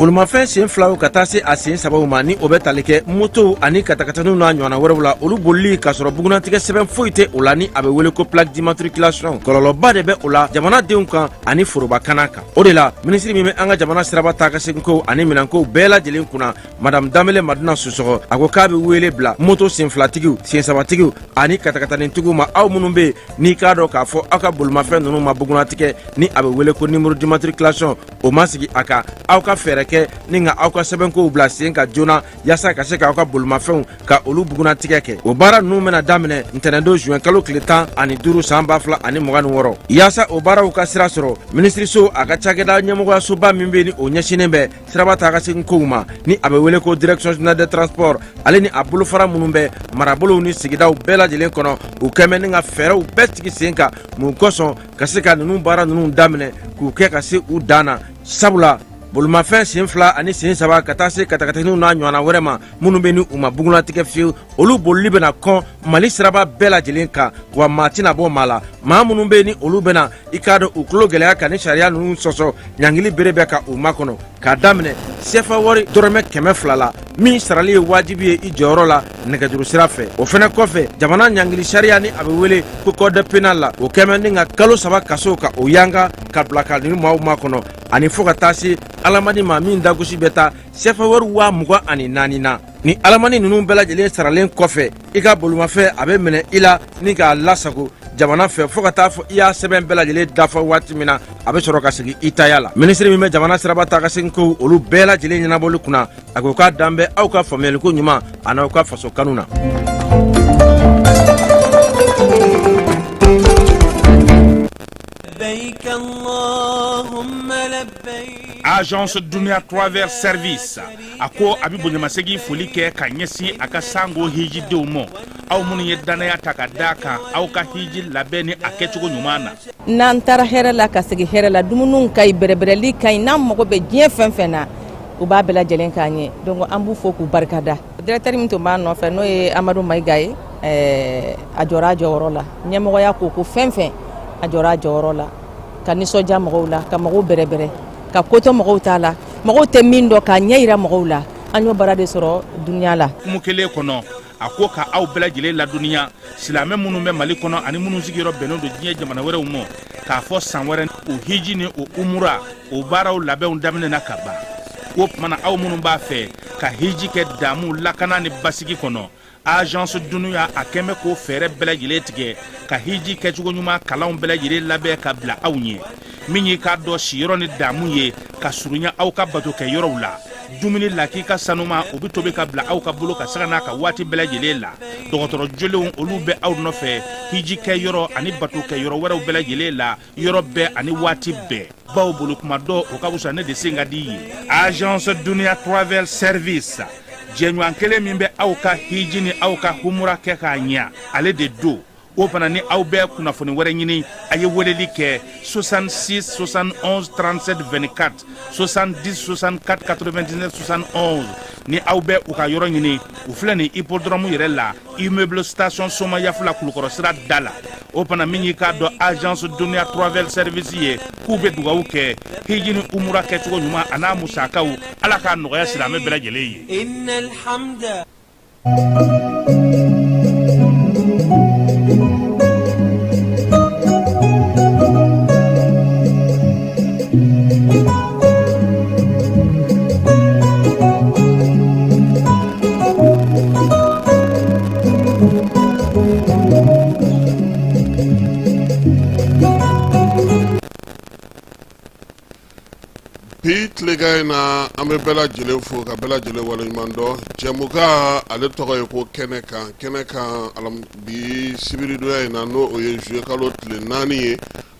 Bolimafɛn sen filaw ka taa se a sen sabaw ma, ni o bɛ tali kɛ motow ani katakataniw n'a ɲɔgɔnna wɛrɛw la, olu bolili k'a sɔrɔ bugunnatigɛ sɛbɛn foyi tɛ o la, ni a bɛ wele ko plaque d'immatriculation, kɔlɔlɔba de bɛ o la jamanadenw kan ani forobakana kan. O de la, minisiri min bɛ an ka jamana siraba taa ka seginkow ani minɛnkow bɛɛ lajɛlen kunna, Madame Danbele Madina Sisɔkɔ, a ko k'a bɛ wele bila moto senfilatigiw, sensabatigiw ani katakatanitigiw ma, aw minnu bɛ yen n'i k'a dɔn k'a fɔ aw ka bolimafɛn ninnu ma bugunnatigɛ, ni a bɛ wele ko numéro d'immatriculation, o ma sigi a kan, aw ka fɛɛrɛ kɛ ni ka aw ka sɛbɛnkow bila sen kan joona, yaasa ka se k'aw ka bolimafɛnw ka olu bugunnatigɛ kɛ. O baara ninnu bɛna daminɛ ntɛnɛndon juin kalo tile 15 san 2026. Yaasa o baaraw ka sira sɔrɔ, minisiriso a ka cakɛda ɲɛmɔgɔyasoba min bɛ ni o ɲɛsinnen bɛ siraba taa ka segin kow ma, ni a bɛ wele ko Direction générale des transports, ale ni a bolofara minnu bɛ marabolow ni sigidaw bɛɛ lajɛlen kɔnɔ, u kɛmɛ ni ka fɛɛrɛw bɛɛ sigi sen kan mun kosɔn ka se ka ninnu baara ninnu daminɛ k'u kɛ ka se u dan na. Sabula bolimafɛn sen fila ani sen saba ka taa se katakataniw n'a ɲɔgɔnna wɛrɛ ma, minnu bɛ ni u ma bugunnatigɛ fiyewu, olu bolili bɛna kɔn Mali siraba bɛɛ lajɛlen kan, wa maa tɛna bɔ maa la. Maa minnu bɛ ni olu bɛna i k'a dɔn u tulo gɛlɛya ka ni sariya ninnu sɔsɔ, ɲangili bere bɛ ka u makɔnɔ k'a daminɛ sefa wari dɔrɔmɛ 200 la, min sarali ye wajibi ye i jɔyɔrɔ la nɛgɛjuru sira fɛ. O fɛnɛ kɔfɛ, jamana ɲangili sariya, ni a bɛ wele ko code pénal la, o kɛmɛ ni ka kalo 3 kaso ka o yanga ka bila ka nin maaw makɔnɔ, ani fo ka taa se alamani ma min dagosi bɛ taa sefa wari 24,000 na. Ni alamani ninnu bɛɛ lajɛlen saralen kɔfɛ, i ka bolimafɛn a bɛ minɛ i la ni k'a lasago jamana fɛ fo ka taa fɔ i y'a sɛbɛn bɛɛ lajɛlen dafa waati min na, a bɛ sɔrɔ ka segin i taya la. Minisiri min bɛ jamana siraba taa ka segin kow olu bɛɛ lajɛlen ɲɛnabɔli kunna, a ko k'a dan bɛ aw ka faamuyaliko ɲuman an'aw ka faso kanu na. Agence Dunia Travel Service a ko a bɛ bonyamasegin foli kɛ ka ɲɛsin a ka sango hijidenw ma, aw minnu ye dannaya ta ka d'a kan aw ka hiji labɛn ni a kɛcogo ɲuman na. N'an taara hɛrɛ la ka segin hɛrɛ la, dumuniw ka ɲi, bɛrɛbɛrɛli ka ɲi, n'an mago bɛ diɲɛ fɛn fɛn na, u b'a bɛɛ lajɛlen k'an ye. Donc an b'u fo k'u barikada. Directeur min tun b'a nɔfɛ, n'o ye Amadu Mayiga ye, a jɔra a jɔyɔrɔ la. Ɲɛmɔgɔya ko ko fɛn fɛn, a jɔra a jɔyɔrɔ la ka nisɔndiya mɔgɔw la, ka mɔgɔw bɛrɛbɛrɛ, ka kotɔ mɔgɔw t'a la, mɔgɔw tɛ min dɔn k'a ɲɛ yira mɔgɔw la. An y'o baara de sɔrɔ Dunia la. Hukumu kelen kɔnɔ, a ko ka aw bɛɛ lajɛlen ladɔnniya, silamɛ minnu bɛ Mali kɔnɔ ani minnu sigiyɔrɔ bɛnnen don diɲɛ jamana wɛrɛw ma, k'a fɔ san wɛrɛ o hiji ni o umura o baaraw labɛnw daminɛna ka ban. O tuma na, aw minnu b'a fɛ ka hiji kɛ damu, lakana ni basigi kɔnɔ, Agence Dunia a kɛn bɛ k'o fɛɛrɛ bɛɛ lajɛlen tigɛ ka hiji kɛcogo ɲuman kalanw bɛɛ lajɛlen labɛn ka bila aw ɲɛ, min y'i k'a dɔn siyɔrɔ ni damu ye ka surunya aw ka batokɛ yɔrɔw la, dumuni lakika sanuma o bɛ tobi ka bila aw ka bolo ka sanga n'a ka waati bɛɛ lajɛlen la, dɔgɔtɔrɔ jolenw olu bɛ aw nɔfɛ hiji kɛ yɔrɔ ani batokɛ yɔrɔ wɛrɛw bɛɛ lajɛlen la, yɔrɔ bɛɛ ani waati bɛɛ, baw bolo kuma dɔ o ka fisa ne de sen ka di ye. Agence Dunia Travel Service, jɛɲɔgɔn kelen min bɛ aw ka hiji ni aw ka humura kɛ k'a ɲɛ, ale de don. O fana ni aw bɛ kunnafoni wɛrɛ ɲini, a ye weleli kɛ 66 71 37 24, 70 64 99 71. Ni aw bɛ u ka yɔrɔ ɲini, u filɛ nin hippodrome yɛrɛ la, immeuble station Somayafula, Kulukɔrɔ sira da la. O fana min y'i k'a dɔn Agence Dunia Travel Service ye, k'u bɛ dugawu kɛ hiji ni umura kɛcogo ɲuman a n'a musakaw, Ala k'a nɔgɔya silamɛ bɛɛ lajɛlen ye. Bi tilegan in na, an bɛ bɛɛ lajɛlen fo ka bɛɛ lajɛlen waleɲuman dɔn. Jɛmukan ale tɔgɔ ye ko kɛnɛ kan. Kɛnɛ kan bi sibiridonya in na, n'o o ye zuye kalo tile 4 ye,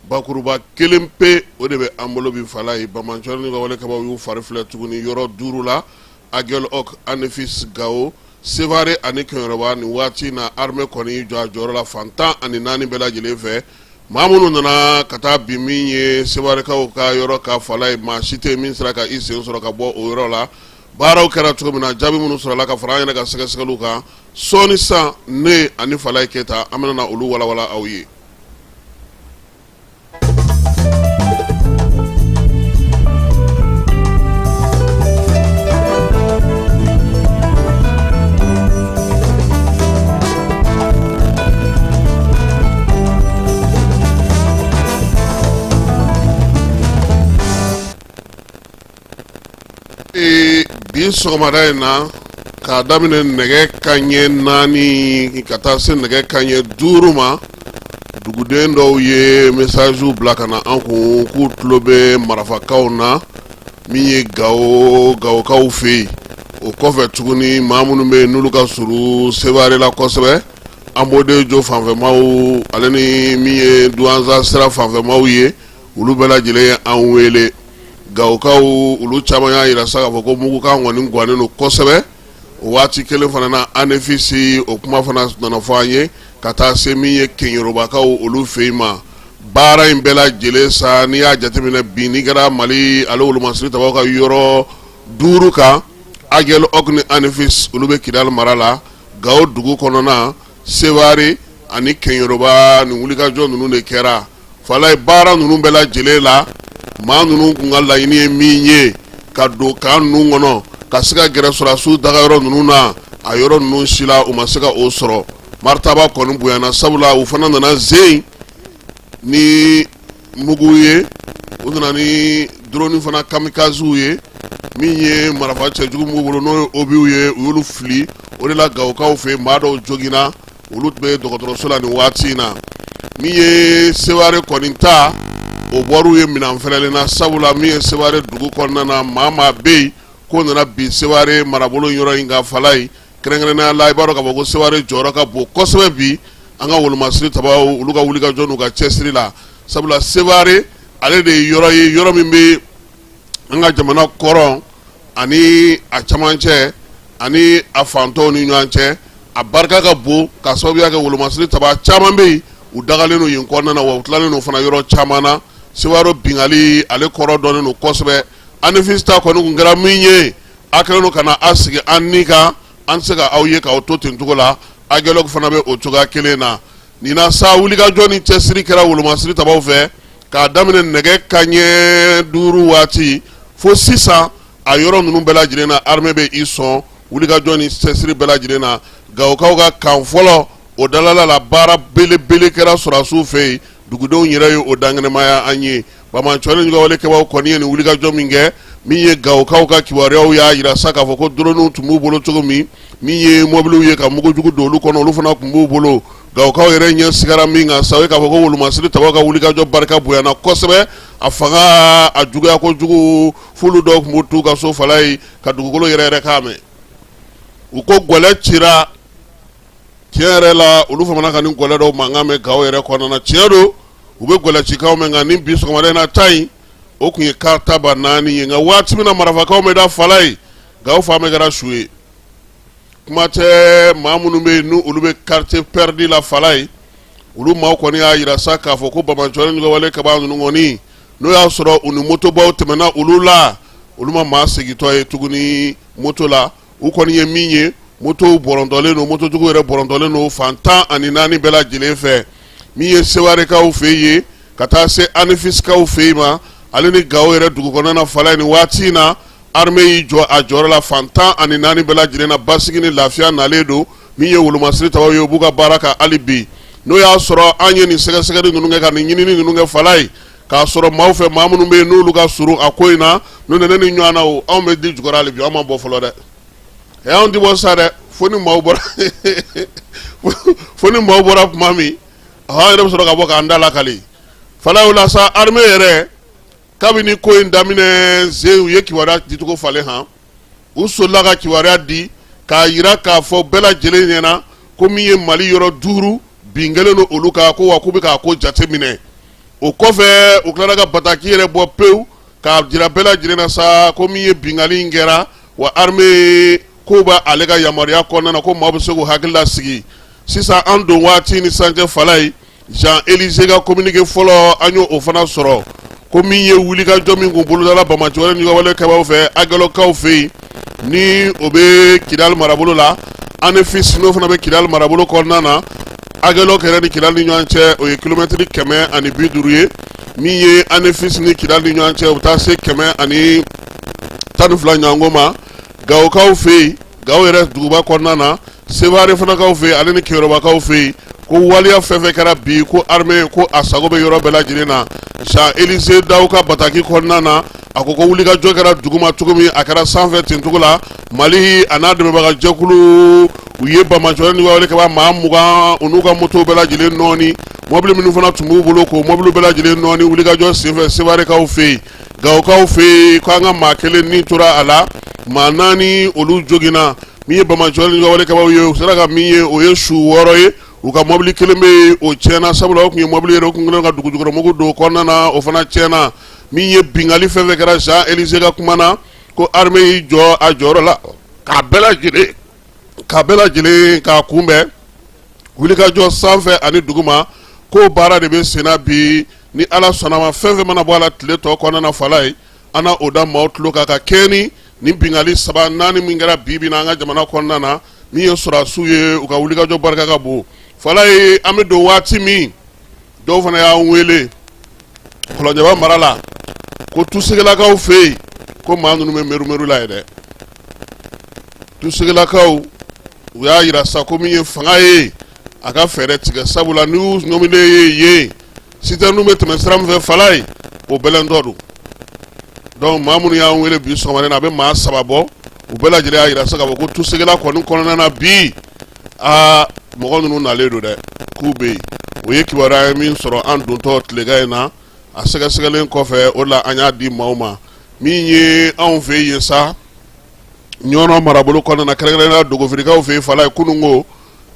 bakuruba kelen pe o de bɛ an bolo bi. Fala ye banbaanciw ka wale kabaw y'u fari filɛ tuguni yɔrɔ duuru la: Aguelhok, Anefis, Gao, Sevare ani Kɛɲɛrɔba. Nin waati in na, armée kɔni y'i jɔ a jɔyɔrɔ la fan 14 bɛɛ lajɛlen fɛ. Maa minnu nana ka taa bin min ye Sevarekaw ka yɔrɔ ka fala ye, maa si tɛ min sera ka i sen sɔrɔ ka bɔ o yɔrɔ la. Baaraw kɛra cogo min na, jaabi minnu sɔrɔla ka fara an yɛrɛ ka sɛgɛsɛgɛliw kan sɔɔni san, ne ani Falaye Keyita, an bɛna olu walawala aw ye. Bi sɔgɔmada in na, k'a daminɛ nɛgɛ kanɲɛ 4 ka taa se nɛgɛ kanɲɛ 5 ma, duguden dɔw ye messagew bila ka na an kun k'u tulo bɛ marafakaw na min ye Gawo, Gawokaw fɛ yen. O kɔfɛ tuguni, maa minnu bɛ yen n'olu ka surun Seware la kosɛbɛ, Anbodejo fanfɛmaw ale ni min ye Duwanza sira fanfɛmaw ye, olu bɛɛ lajɛlen ye an wele. Gawokaw olu caman y'a jira sa k'a fɔ ko mugukan kɔni gannen don kosɛbɛ. O waati kelen fana na, Anefisi o kuma fana nana fɔ an ye ka taa se min ye Keɲerobakaw olu fɛ yen ma. Baara in bɛɛ lajɛlen sa, n'i y'a jateminɛ bi, n'i kɛra Mali ale wolomasiri tabaw ka yɔrɔ 5 kan, Agelihɔku ni Anefisi olu bɛ Kidali mara la, Gawo dugu kɔnɔna, Seware ani Keɲeroba, nin wulikajɔ ninnu de kɛra. Falaye, baara ninnu bɛɛ lajɛlen la, maa ninnu kun ka laɲini ye min ye, ka don kan ninnu kɔnɔ ka se ka gɛrɛ sɔrɔdasiw dagayɔrɔ ninnu na, a yɔrɔ ninnu si la u ma se ka o sɔrɔ. Maritaba kɔni bonyana, sabula u fana nana zen ni mugu ye, u nana ni drone fana kamikazew ye. Min ye marifa cɛjugu m'u bolo, n'o ye obuw ye, u y'olu fili. O de la Gawokaw fɛ, maa dɔw joginna, olu tun bɛ dɔgɔtɔrɔso la nin waati in na. Min ye Seware kɔni ta, o bɔr'u ye minɛn fɛrɛlen na, sabula min ye Seware dugu kɔnɔna na, maa maa bɛ yen k'o nana bin Seware marabolo yɔrɔ in kan. Falaye, kɛrɛnkɛrɛnnenya la, i b'a dɔn k'a fɔ ko Seware jɔyɔrɔ ka bon kosɛbɛ bi an ka wolomasiri tabaw olu ka wulikajɔ n'u ka cɛsiri la, sabula Seware ale de ye yɔrɔ ye, yɔrɔ min bɛ an ka jamana kɔrɔn ani a camancɛ ani a fantɔw ni ɲɔgɔn cɛ. A barika ka bon ka sababuya kɛ wolomasiri taba caman bɛ yen, u dagalen don yen kɔnɔna na, wa u tilalen don fana yɔrɔ caman na. Seware binkanni ale kɔrɔ dɔnnen don kosɛbɛ. Anefisi ta kɔni kun kɛra min ye, a kɛlen don ka na a sigi an ni kan, an tɛ se ka aw ye k'aw to ten cogo la. Agelihɔku fana bɛ o cogoya kelen na. Nin na sa, wulikajɔ ni cɛsiri kɛra wolomasiri tabaw fɛ k'a daminɛ nɛgɛ kanɲɛ 5 waati fo sisan. A yɔrɔ ninnu bɛɛ lajɛlen na, armée bɛ i sɔn wulikajɔ ni cɛsiri bɛɛ lajɛlen na. Gawokaw ka kan fɔlɔ o dalala la, baara belebele kɛra sɔrɔdasiw fɛ yen, dugudenw yɛrɛ ye o dankɛnɛmaya an ye. Banbaanciwale juguwalekɛbaw kɔni ye nin wulikajɔ min kɛ, min ye Gawokaw ka kibaruyaw y'a jira sa k'a fɔ ko drone tun b'u bolo cogo min, min ye mɔbiliw ye ka mugujugu don olu kɔnɔ, olu fana tun b'u bolo. Gawokaw yɛrɛ ɲɛ sigara min kan sa, o ye k'a fɔ ko wolomasiri tabaw ka wulikajɔ barika bonyana kosɛbɛ, a fanga a juguya kojugu, f'olu dɔw tun b'u t'u ka so, Falaye, ka dugukolo yɛrɛ yɛrɛ k'a mɛn. U ko gɛlɛ cira. Tiɲɛ yɛrɛ la, olu famana ka nin gɛlɛ dɔw mankan mɛn Gawo yɛrɛ kɔnɔna na. Tiɲɛ don, u bɛ gɛlɛcikaw mɛn, nka ni bi sɔgɔmada in na ta in, o tun ye karitaba 4 ye. Nka waati min na marafakaw bɛ da, Falaye, Gawo fan bɛɛ kɛra su ye. Kuma tɛ maa minnu bɛ yen n'olu bɛ quartier perdu la, Falaye, olu maaw kɔni y'a jira sa k'a fɔ ko banbaanciwale juguwalekɛbaa ninnu kɔni, n'o y'a sɔrɔ u ni motobaw tɛmɛna olu la, olu ma maa segintɔ ye tuguni moto la. U kɔni ye min ye, motow bɔrɔntɔlen don, mototigiw yɛrɛ bɔrɔntɔlen don fan 14 bɛɛ lajɛlen fɛ. Min ye Sewarekaw fɛ yen ka taa se Anefisikaw fɛ yen ma, ale ni Gawo yɛrɛ dugu kɔnɔna na, Falaye, nin waati in na, armée y'i jɔ a jɔyɔrɔ la fan 14 bɛɛ lajɛlen na. Basigi ni lafiya nalen don. Min ye wolomasiri tabaw ye, u b'u ka baara kan hali bi. N'o y'a sɔrɔ an ye nin sɛgɛsɛgɛli ninnu kɛ ka nin ɲinini ninnu kɛ, Falaye, k'a sɔrɔ maaw fɛ, maa minnu bɛ yen n'olu ka surun a ko in na, n'o tɛ ne ni ɲɔgɔn na o, anw bɛ di jukɔrɔ hali bi, anw ma bɔ fɔlɔ dɛ. Ɛ, anw tɛ bɔ sa dɛ, fo ni maaw bɔra, fo ni maaw bɔra tuma min, an yɛrɛ bɛ sɔrɔ ka bɔ k'an da lakali, Falaye. O la sa, armée yɛrɛ, kabini ko in daminɛ zen, u ye kibaruya dicogo falen han. U solila ka kibaruya di k'a jira k'a fɔ bɛɛ lajɛlen ɲɛna ko min ye Mali yɔrɔ 5 bin kɛlen don olu kan, ko wa k'u bɛ k'a ko jate minɛ. O kɔfɛ, u tilara ka bataki yɛrɛ bɔ pewu k'a jira bɛɛ lajɛlen na sa ko min ye binkanni in kɛra, wa armée ko bɛ ale ka yamaruya kɔnɔna na, ko maaw bɛ se k'u hakili lasigi sisan. An don waati ni sisan cɛ, Falaye, Jean Élisée ka communiqué fɔlɔ, an y'o fana sɔrɔ ko min ye wulikajɔ min kun bolodala banbaanciwale juguwalekɛbaw fɛ Agelihɔkukaw fɛ yen, ni o bɛ Kidali marabolo la, Anefis, n'o fana bɛ Kidali marabolo kɔnɔna na. Agelihɔku yɛrɛ ni Kidali ni ɲɔgɔn cɛ, o ye kilomɛtiri 150 ye. Min ye Anefis ni Kidali ni ɲɔgɔn cɛ, o bɛ taa se 112 ɲɔgɔnko ma. Gawokaw fɛ yen, Gawo yɛrɛ duguba kɔnɔna na, Seware fanakaw fɛ yen ale ni Keyorobakaw fɛ yen, ko waleya fɛn fɛn kɛra bi, ko armée ko a sago bɛ yɔrɔ bɛɛ lajɛlen na. Jean Élisée Daw ka bataki kɔnɔna na, A ko ko wulikajɔ kɛra duguma cogo min, a kɛra sanfɛ ten cogo la. Mali a n'a dɛmɛbaga jɛkulu, u ye banbaanciwale ni walekɛbaa maa 20, u n'u ka motow bɛɛ lajɛlen nɔɔni, mɔbili minnu fana tun b'u bolo, k'o mɔbili bɛɛ lajɛlen nɔɔni wulikajɔ senfɛ Sewarekaw fɛ yen, Gawokaw fɛ yen, ko an ka maa kelen ni tora a la, maa naani olu joginna. Min ye banbaanciwale ni walekɛbaaw ye, u sera ka min ye, o ye su 6 ye. U ka mɔbili kelen bɛ yen, o tiɲɛna, sabula o tun ye mɔbili yɛrɛ, o tun kɛlen ka dugujukɔrɔmugu don kɔnɔna na, o fana tiɲɛna. Min ye binkanni fɛn fɛn kɛra, Jean Élisée ka kuma na, ko armée y'i jɔ a jɔyɔrɔ la k'a bɛɛ lajɛlen k'a kunbɛn wulikajɔ sanfɛ ani duguma. Ko baara de bɛ senna bi. Ni Ala sɔnna ma, fɛn fɛn mana bɔ a la tile tɔ kɔnɔna na, fala ye, an na o da maaw tulo kan ka kɛɲɛ ni nin binkanni saba naani min kɛra bi bi na an ka jamana kɔnɔna na. Min ye sɔrɔdasiw ye, u ka wulikajɔ barika ka bon, fala ye. An bɛ don waati min, dɔw fana y'an wele Kɔlɔnjɛba mara la, ko Tusegelakaw fɛ yen, ko maa ninnu bɛ merumeru la ye dɛ. Tusegelakaw, u y'a jira sa ko min ye fanga ye, a ka fɛɛrɛ tigɛ, sabula n'u y'u ɲɔmilen ye yen, citerne bɛ tɛmɛ sira min fɛ, fala ye, o bɛlɛntɔ don. Donc maa minnu y'an wele bi sɔgɔmada in na, a bɛ maa saba bɔ. U bɛɛ lajɛlen y'a jira sa k'a fɔ ko Tusegela kɔni kɔnɔna na bi, aa, mɔgɔ ninnu nalen don dɛ, k'u bɛ yen. O ye kibaruya ye min sɔrɔ an dontɔ tilegan in na. A sɛgɛsɛgɛlen kɔfɛ, o la an y'a di maaw ma. Min ye anw fɛ yen sa, Ɲɔnɔ marabolo kɔnɔna na, kɛrɛnkɛrɛnnenya Dogofirikaw fɛ yen, fala ye, kununko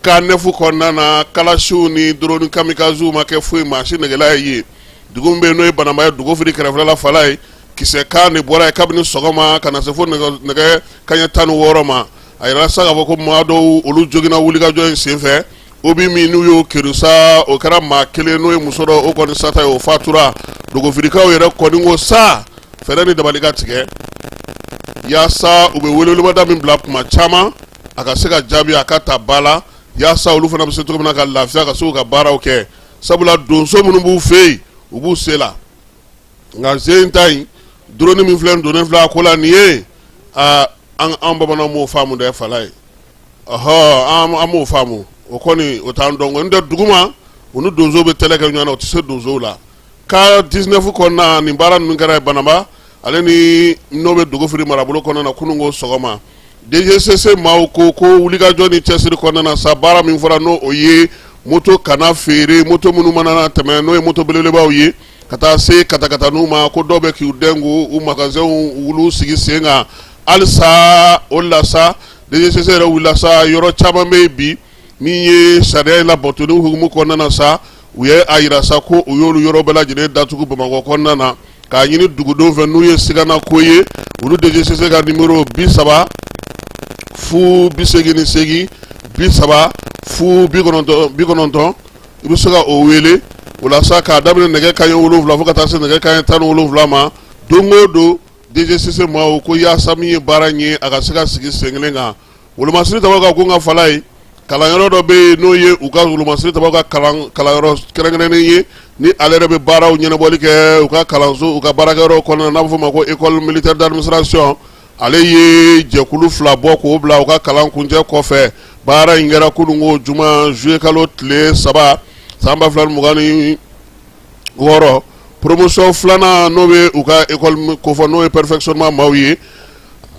camp neuf kɔnɔna na, kalasiw ni drone kamikazew ma kɛ foyi maa si negela ye yen. Dugu min bɛ yen, n'o ye Banamba ye, Dogofiri kɛrɛfɛla la, fala ye, kisɛ kan de bɔra yen kabini sɔgɔma ka na se fo nɛgɛ kanɲɛ 16 ma. A yɛrɛ sa k'a fɔ ko maa dɔw, olu joginna wulikajɔ in senfɛ. Obus min n'u y'o keri sa, o kɛra maa kelen, n'o ye muso dɔ, o kɔni sata ye, o fatura. Dogofirikaw yɛrɛ kɔni ko sa fɛɛrɛ ni dabali ka tigɛ yaasa u bɛ weleweleda min bila kuma caman, a ka se ka jaabi, a ka ta ba la, yaasa olu fana bɛ se cogo min na ka lafiya, ka se k'u ka baaraw kɛ, sabula donso minnu b'u fɛ yen, u b'u se la. Nka sen ta in, drone min filɛ, donnen filɛ a ko la nin ye, aa, an bamananw m'o faamu dɛ, fala ye. Ɔhɔ, an m'o faamu, o kɔni o t'an dɔn. N tɛ duguma, u ni donsow bɛ tɛlɛ kɛ ɲɔgɔn na, u tɛ se donsow la. Camp 19 kɔnɔna, nin baara ninnu kɛra Banamba ale ni n'o bɛ Dogofiri marabolo kɔnɔna na kununko sɔgɔma. DGCC maaw ko ko wulikajɔ ni cɛsiri kɔnɔna na sa, baara min fɔra, n'o o ye moto kana feere, moto minnu mana tɛmɛ, n'o ye moto belebelebaw ye ka taa se katakataninw ma, ko dɔw bɛ k'u dɛn k'u magasinw wulu sigi sen kan halisa. O la sa, DGCC yɛrɛ wulila sa, yɔrɔ caman bɛ yen bi min ye sariya in labatoli hukumu kɔnɔna na sa, u ye a jira sa ko u y'olu yɔrɔ bɛɛ lajɛlen datugu Bamakɔ kɔnɔna na, k'a ɲini dugudenw fɛ, n'u ye sigana ko ye, olu DGCC ka numéro 30 0 88 30 0 90 90, i bɛ se ka o wele o la sa, k'a daminɛ nɛgɛ kanɲɛ 7 fo ka taa se nɛgɛ kanɲɛ 17 ma don o don. DGCC maaw ko yaasa min ye baara in ye, a ka se ka sigi sen kelen kan. Wolomasiri tabaw ka ko ka fala ye, kalanyɔrɔ dɔ bɛ yen, n'o ye u ka wolomasiri tabaw ka kalanyɔrɔ kɛrɛnkɛrɛnnen ye, ni ale yɛrɛ bɛ baaraw ɲɛnabɔli kɛ u ka kalanso, u ka baarakɛyɔrɔ kɔnɔna, n'a bɛ f'o ma ko école militaire d'administration. Ale ye jɛkulu fila bɔ k'o bila u ka kalan kuncɛ kɔfɛ. Baara in kɛra kununko juma, juillet kalo tile 3, san 2026. Promotion filanan, n'o bɛ u ka école kofɔ, n'o ye perfectionnement maaw ye,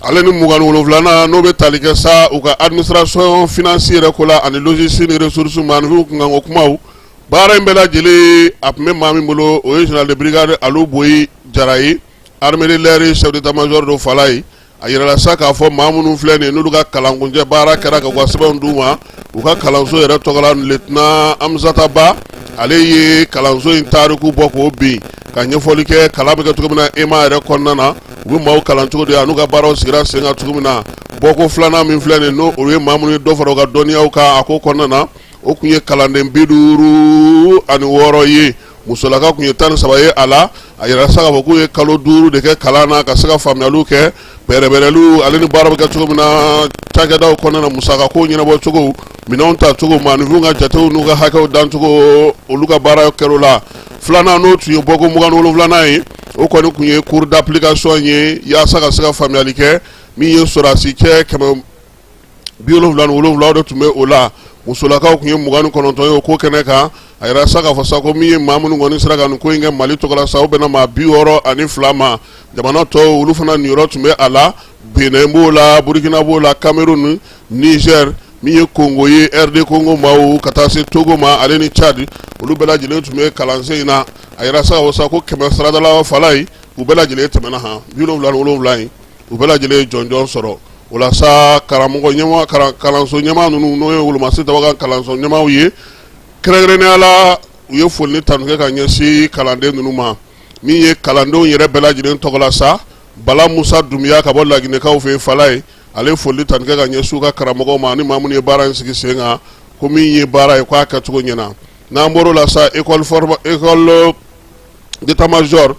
ale ni 27nan, n'o bɛ tali kɛ sa u ka administration finance yɛrɛ ko la ani logistique ni ressources maaninfinw kunkanko kumaw. Baara in bɛɛ lajɛlen, a tun bɛ maa min bolo, o ye général de brigade Alu Boyi Jara ye, armée de l'air chef d'état-major dɔ, fala ye. A yirala sa k'a fɔ maa minnu filɛ nin ye, n'olu ka kalankuncɛ baara kɛra ka u ka sɛbɛnw d'u ma u ka kalanso yɛrɛ tɔgɔ la, lieutenant Amzata Ba, ale ye kalanso in tariku bɔ k'o bin, ka ɲɛfɔli kɛ kalan bɛ kɛ cogo min na EMA yɛrɛ kɔnɔna na, u bɛ maaw kalan cogo di, an'u ka baaraw sigira sen kan cogo min na. Bɔko filanan min filɛ nin, n'o ye maa minnu ye dɔ fara u ka dɔnniyaw kan a ko kɔnɔna na, o tun ye kalanden 56 ye, musolaka tun ye 13 ye a la. A yirala sa k'a fɔ k'u ye kalo 5 de kɛ kalan na, ka se ka faamuyaliw kɛ, bɛrɛbɛrɛliw ale ni baara bɛ kɛ cogo min na cakɛdaw kɔnɔna na, musakako ɲɛnabɔ cogo, minɛnw ta cogo, maaninfinw ka jatew n'u ka hakɛw dancogo, olu ka baara kɛr'o la. Filanan, n'o tun ye bɔko 27nan ye, o kɔni tun ye cours d'application ye, yaasa ka se ka faamuyali kɛ. Min ye sɔrɔdasi cɛ 777, o de tun bɛ o la. Musolakaw tun ye 29 ye o ko kɛnɛ kan. A yira sa k'a fɔ sa ko min ye maa minnu kɔni sera ka nin ko in kɛ Mali tɔgɔ la sa, o bɛnna maa 62 ma. Jamana tɔw, olu fana niyɔrɔ tun bɛ a la. Benin b'o la, Burkina b'o la, Cameroun, Niger, min ye Congo ye, RD Congo maaw, ka taa se Togo ma ale ni Tchad, olu bɛɛ lajɛlen tun bɛ kalansen in na. A yira sa k'a fɔ sa ko 100 saradala fala ye, u bɛɛ lajɛlen tɛmɛna han 77 in, u bɛɛ lajɛlen ye jɔnjɔn sɔrɔ. O la sa, karamɔgɔ ɲɛmaa, kalanso ɲɛmaa ninnu, n'o ye wolomasiri tabaw ka kalanso ɲɛmaaw ye, kɛrɛnkɛrɛnnenya la, u ye foli ni tanu kɛ ka ɲɛsin kalanden ninnu ma. Min ye kalandenw yɛrɛ bɛɛ lajɛlen tɔgɔ la sa, Bala Musa Dunbiya ka bɔ Laginɛkaw fɛ fala ye, ale foli tanu kɛ ka ɲɛsin u ka karamɔgɔw ma ani maa minnu ye baara in sigi sen kan, ko min ye baara ye, k'a kɛcogo ɲɛna. N'an bɔr'o la sa, école d'état-major,